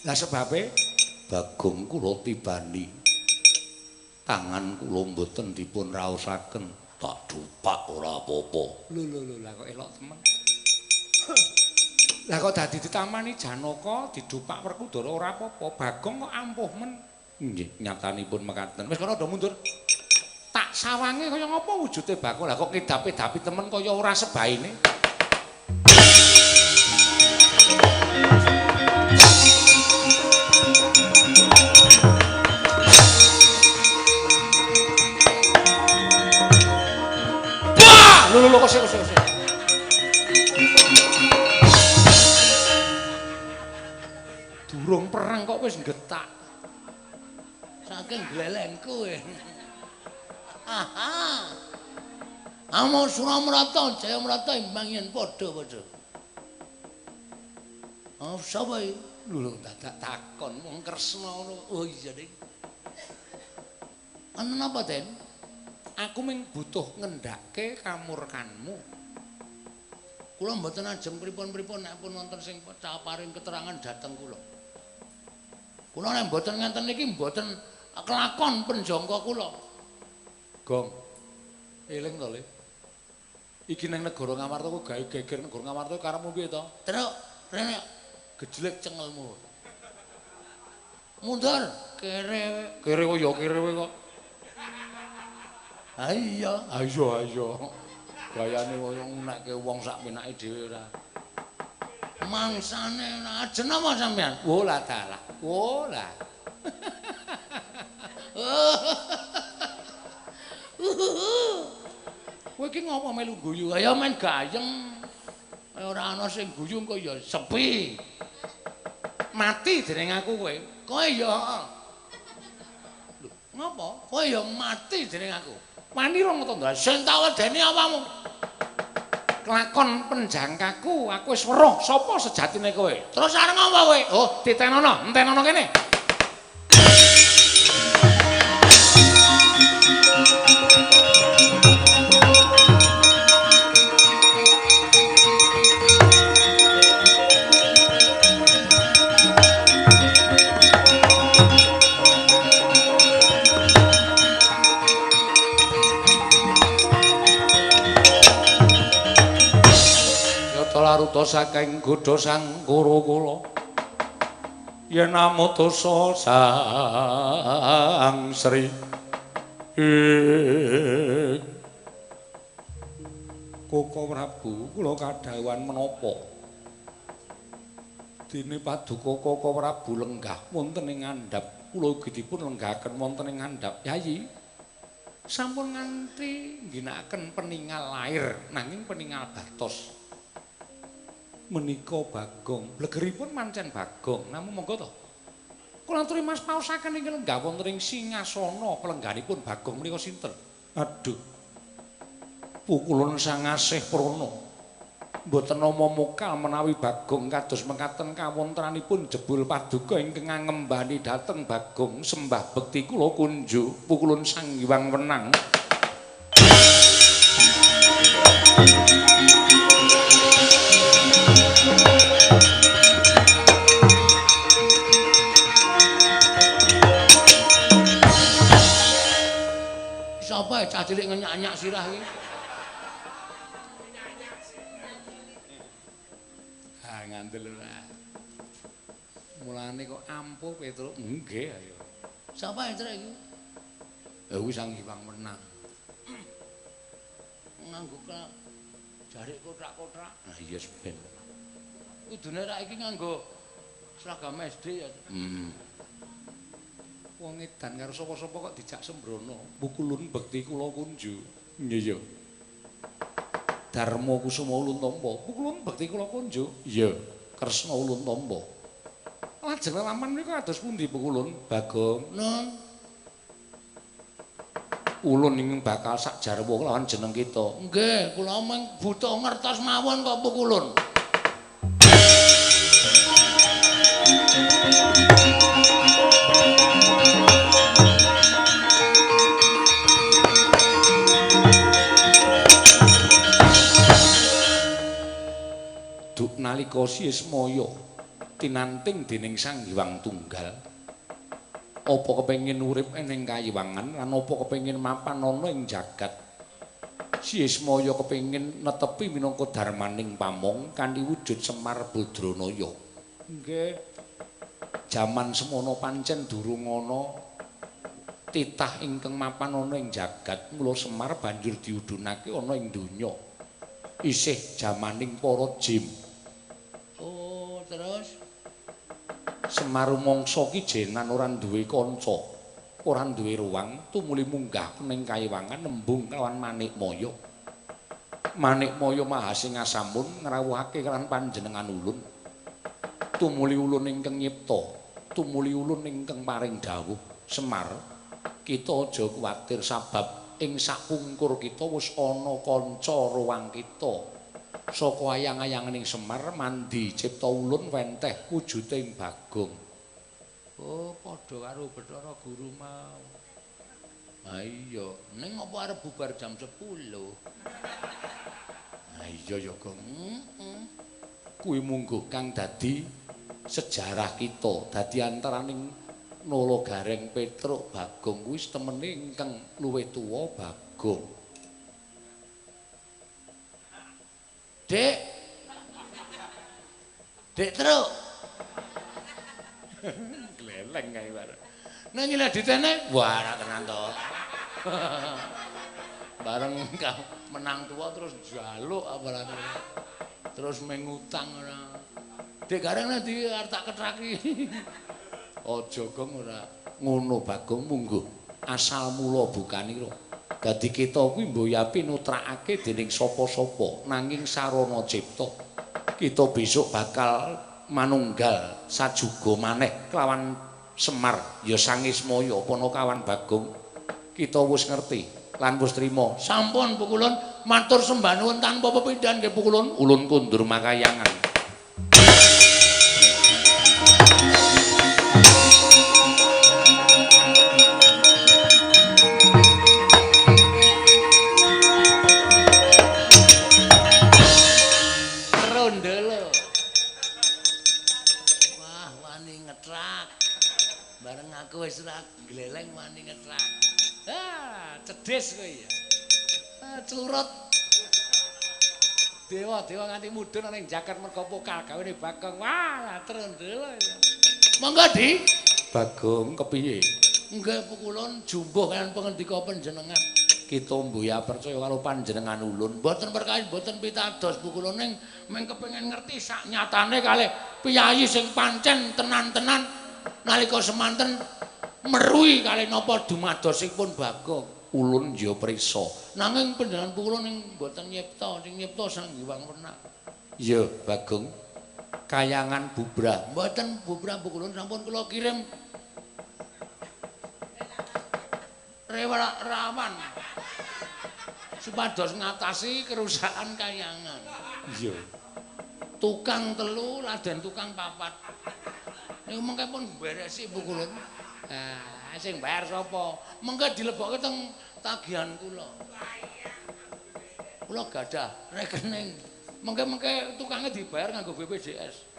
A: Lah sebabe Bagong kula tibani. Tangan kula mboten dipun raosaken. Tak dupak ora apa-apa.
C: Lho lho lho, lah kok elok temen. Lah kok dadi ditamani Janaka didupak Werkudara ora apa-apa. Bagong kok ampuh men.
A: Nggih, nyatanipun mekaten.
C: Wis kono do mundur. Tak sawange kaya ngapa wujude Bagong, lah kok ngedapi-dapi temen kaya ora sebaine. Wah, lho lho kok sik. Durung perang kok wis nggetak.
A: Saking glelengku. Aha. Amo Suramrata Jayamrata imbang yen padha-padha. Ah, sapa iki?
C: Lho dadak takon wong Kresna ngono.
A: Oh iya, Dik. Ana napa, Den?
C: Aku mung butuh ngendhake kamurkanmu.
A: Kula mboten ajeng pripun-pripun nek pun wonten sing paring keterangan dhateng kula. Kula nek mboten ngenten iki mboten kelakon penjangka kula.
C: Gong. Eling to, Le. Iki nang negara Ngamarta kok gawe geger negara Ngamarta karepmu piye to?
A: Truk, rene gejlek cengelmu. Mundur, kere.
C: Kere kok ya kere kowe kok.
A: Ha iya,
C: ayo ayo.
A: Gayane kaya ngunekke wong sak penake dhewe ora. Mangsane ajen apa sampean?
C: Wo lah dalah. Wo lah.
A: Kowe iki ngopo melu guyu? Ya men gayeng. Ora ana sing guyu engko ya sepi.
C: Mati dening aku kowe.
A: Kowe ya. Lho, ngopo? Kowe ya mati dening aku.
C: Wani rong to, Ndra.
A: Sing tak wedeni apamu?
C: Kelakon penjangkaku, aku wis weruh sapa sejatine kowe.
A: Terus arep ngopo kowe?
C: Oh, titenono, entenono kene. Laruta saking godha sang Kuru-kula yen amutusa sang Sri ing Koko Prabu kula kadhawuhan menapa dene paduka Koko Prabu lenggah wonten ing ngandhap kula ugi dipun lenggahaken wonten ing ngandhap. Yayi sampun nganti ngginakaken peningal lair nanging peningal batos menika Bagong. Blegeripun mancen Bagong. Namung monggo to. Kula aturi Mas paosaken ing lenggah wonten ing singasana pelengganipun Bagong menika sinten? Aduh. Pukulun sang asih prana. Mboten nama mokal menawi Bagong kados mekaten kawontenanipun jebul paduka ingkang ngembani dhateng Bagong sembah bekti kula kunjuk pukulun Sang Hyang Wenang.
A: Sapa cah cilik ngenyak-nyak sirah iki?
C: Ha ngandel ora. Mulane kok ampuh Petruk. Nggih ayo.
A: Sapa Petruk iki?
C: Ya kuwi Sang Hyang Wenang.
A: Nganggo jarik kothak-kothak.
C: Ah iya ben.
A: Kudune rak iki nganggo seragam SD ya.
C: Wong edan karo sapa-sapa kok dijak sembrono. Pukulun bekti kula kunju. Iya ya. Darma Kusuma ulun tampa. Pukulun bekti kula kunju. Iya. Kresna ulun tampa. Lajeng lelaman menika kados pundi pukulun? Bagong.
A: Nun.
C: Ulun ingkang bakal sak jarwa kelawan jeneng kita.
A: Nggih, kula mung buta ngertos mawon kok pukulun.
C: Duk nalika Sismaya tinanting dening Sang Hyang Tunggal, apa kepengin urip ning kayiwangan lan apa kepengin mapan ana ing jagat? Sismaya kepengin netepi minangka darmaning pamong kanthi wujud Semar Badranaya. Nggih. Jaman semono pancen durung ana titah ingkang mapan ana ing jagat, mula Semar banjur diudhunake ana ing donya. Isih jamaning para jim.
A: Oh, terus
C: Semar mangsa ki jenan ora duwe kanca, ora duwe ruang, tumuli munggah ning kayiwangan nembung kelawan Manikmaya. Manikmaya Maha Singasamun ngrawuhake kelawan panjenengan ulun. Tumuli ulun ingkang nyipta, tumuli ulun ingkang paring dawuh. Semar, kita aja kuwatir sabab ing sakpungkur kita wis ana kanca ruang kita. Saka ayang-ayanganing Semar mandi cipta ulun wenteh wujuding Bagong.
A: Oh, padha karo Bathara Guru mau. Ha iya, ning apa arep bubar jam 10?
C: Ha iya ya, Gong. Kuwi mungguh kang dadi sejarah kita, dadi antaraning Nala Gareng Petruk Bagong kuwi temene ingkang luwih tuwa Bagong.
A: Dek. Dek Truk.
C: Gleleng kae bareng.
A: Nek nyileh ditene, wah ora tenan to. Bareng Menang tuwa terus njaluk apalane. Terus mengutang ora. Dek Gareng nanti arep tak ketraki. Aja Gong ora ngono Bagong mungguh. Asal mula bukanira. Dadi kita kuwi mboyapi nutrakake dening sapa-sapa nanging sarana cipta. Kita besok bakal manunggal sajuga maneh kelawan Semar ya Sangismaya Panakawan Bagong. Kita wis ngerti lan wis trima. Sampun Pukulun matur sembah nuwun tanpa pepindhan nggih Pukulun. Ulun kundur makayangan. Wis ra gleleng wani ngetrak. Ah, cedhis kowe ya. Ah, clurut. Dewa-dewa nganti mudhun ning jaket merga pokal gawene Bagong. Wah, trondel. Monggo, Di. Bagong kepiye? Nggih Pukulun jumbuh kaliyan pangendika panjenengan. Kita mbuya percaya karo panjenengan ulun. Mboten perkawis mboten pitados Pukulun ning mung kepengin ngerti sak nyatane kalih piyayi sing pancen tenan-tenan nalika semanten meruhi kalih napa dumadosipun Bagong. Ulun ya prisa. Nanging panjenengan Pukulun ing mboten nyipta, sing nyipta Sang Hyang Werna. Iya, Bagong. Kayangan bubrah. Mboten bubrah Pukulun sampun kula kirim rawan supados ngatasi kerusakan kayangan. Iya. Tukang telu laden tukang papat. Niku mengke pun beresi Pukulun. Ah, sing bayar sapa? Mengke dilebokke teng tagihan kula. Kula gadah rekening. Mengke-mengke tukange dibayar nganggo BPJS.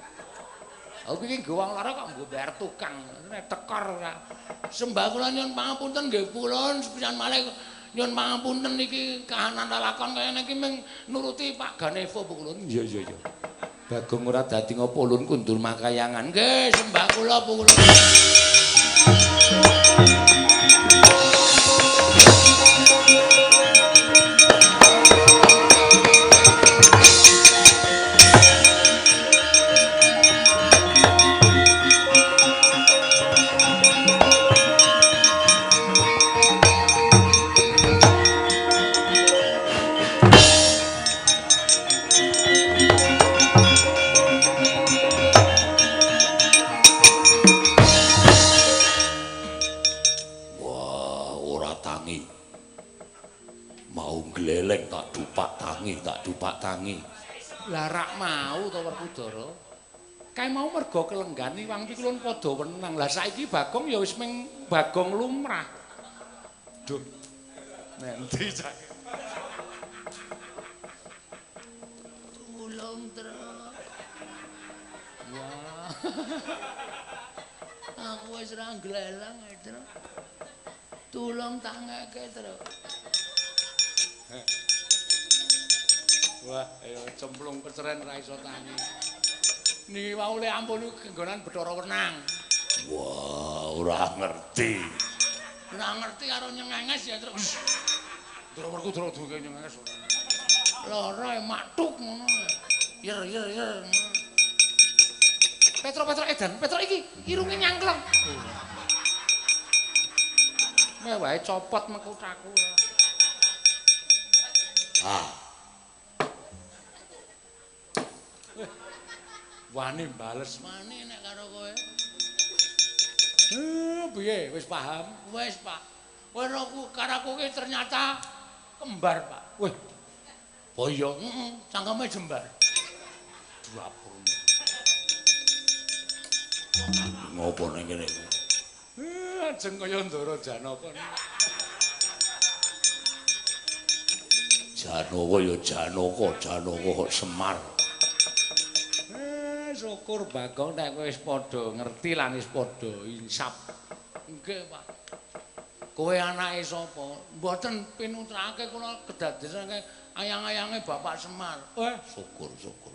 A: Aku iki nggo wong lara kok nggo bayar tukang. Nek tekor ora. Sembah kula nyuwun pangapunten nggih Pukulun, sepisan malih nyuwun pangapunten iki kahanan lalakon kaya niki mung nuruti Pak Ganevo Pukulun. Iya iya iya. Bagong ora dadi ngopo ulun kundur makayangan. Nggih, sembah kula Pukulun. Tangi. Lah rak mau to Werkudara. Kae mau mergo kelenggan Iwang Pikulun padha wenang. Lah saiki Bagong ya wis ming Bagong lumrah. Duh. Nendi cak. Tulung, Truk. Wah. Aku wis ra gleleng, Truk. Tulung tangeke, Truk. Wah, ayo cemplung peceren ra iso tangi. Niki wau le ampun niku genggonan Bathara Wenang. Wah, ora ngerti. Ora ngerti karo nyengenges ya, Truk. Ndara Werkudara duwe nyengenges ora. Lara maktuk ngono. Yer yer yer. Petro-petro edan, Petro iki irunge nyangklong. Meh wae copot mekutaku. Ah. Wani bales wani nek karo kowe. Piye wis paham? Wis, Pak. Kowe aku karo aku ki ternyata kembar, Pak. Wih. Boyo, heeh, cangkeme jembar. Dapurmu. Ngopo nang kene iku? Ajeng kaya Ndara Janaka. Janaka ya Janaka, Janaka kok Semar. Syukur Bagong nek kowe wis padha ngerti lan wis padha insaf. Nggih, Pak. Kowe anake sapa? Mboten pinutrake kula kedadesake ayang-ayange Bapak Semar. Syukur, syukur.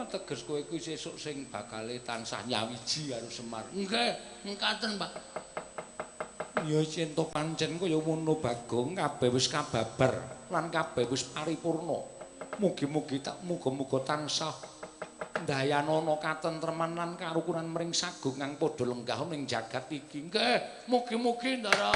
A: Teges kowe kuwi sesuk sing bakale tansah nyawiji karo Semar. Nggih, mekaten, Pak.
C: Ya yen to pancen kaya ngono Bagong, kabeh wis kababar lan kabeh wis paripurna. Mugi-mugi tak muga-muga tansah ndayanana katentreman lan karukunan mring sagung kang padha lenggah ning jagat iki.
A: Nggih, mugi-mugi Ndara.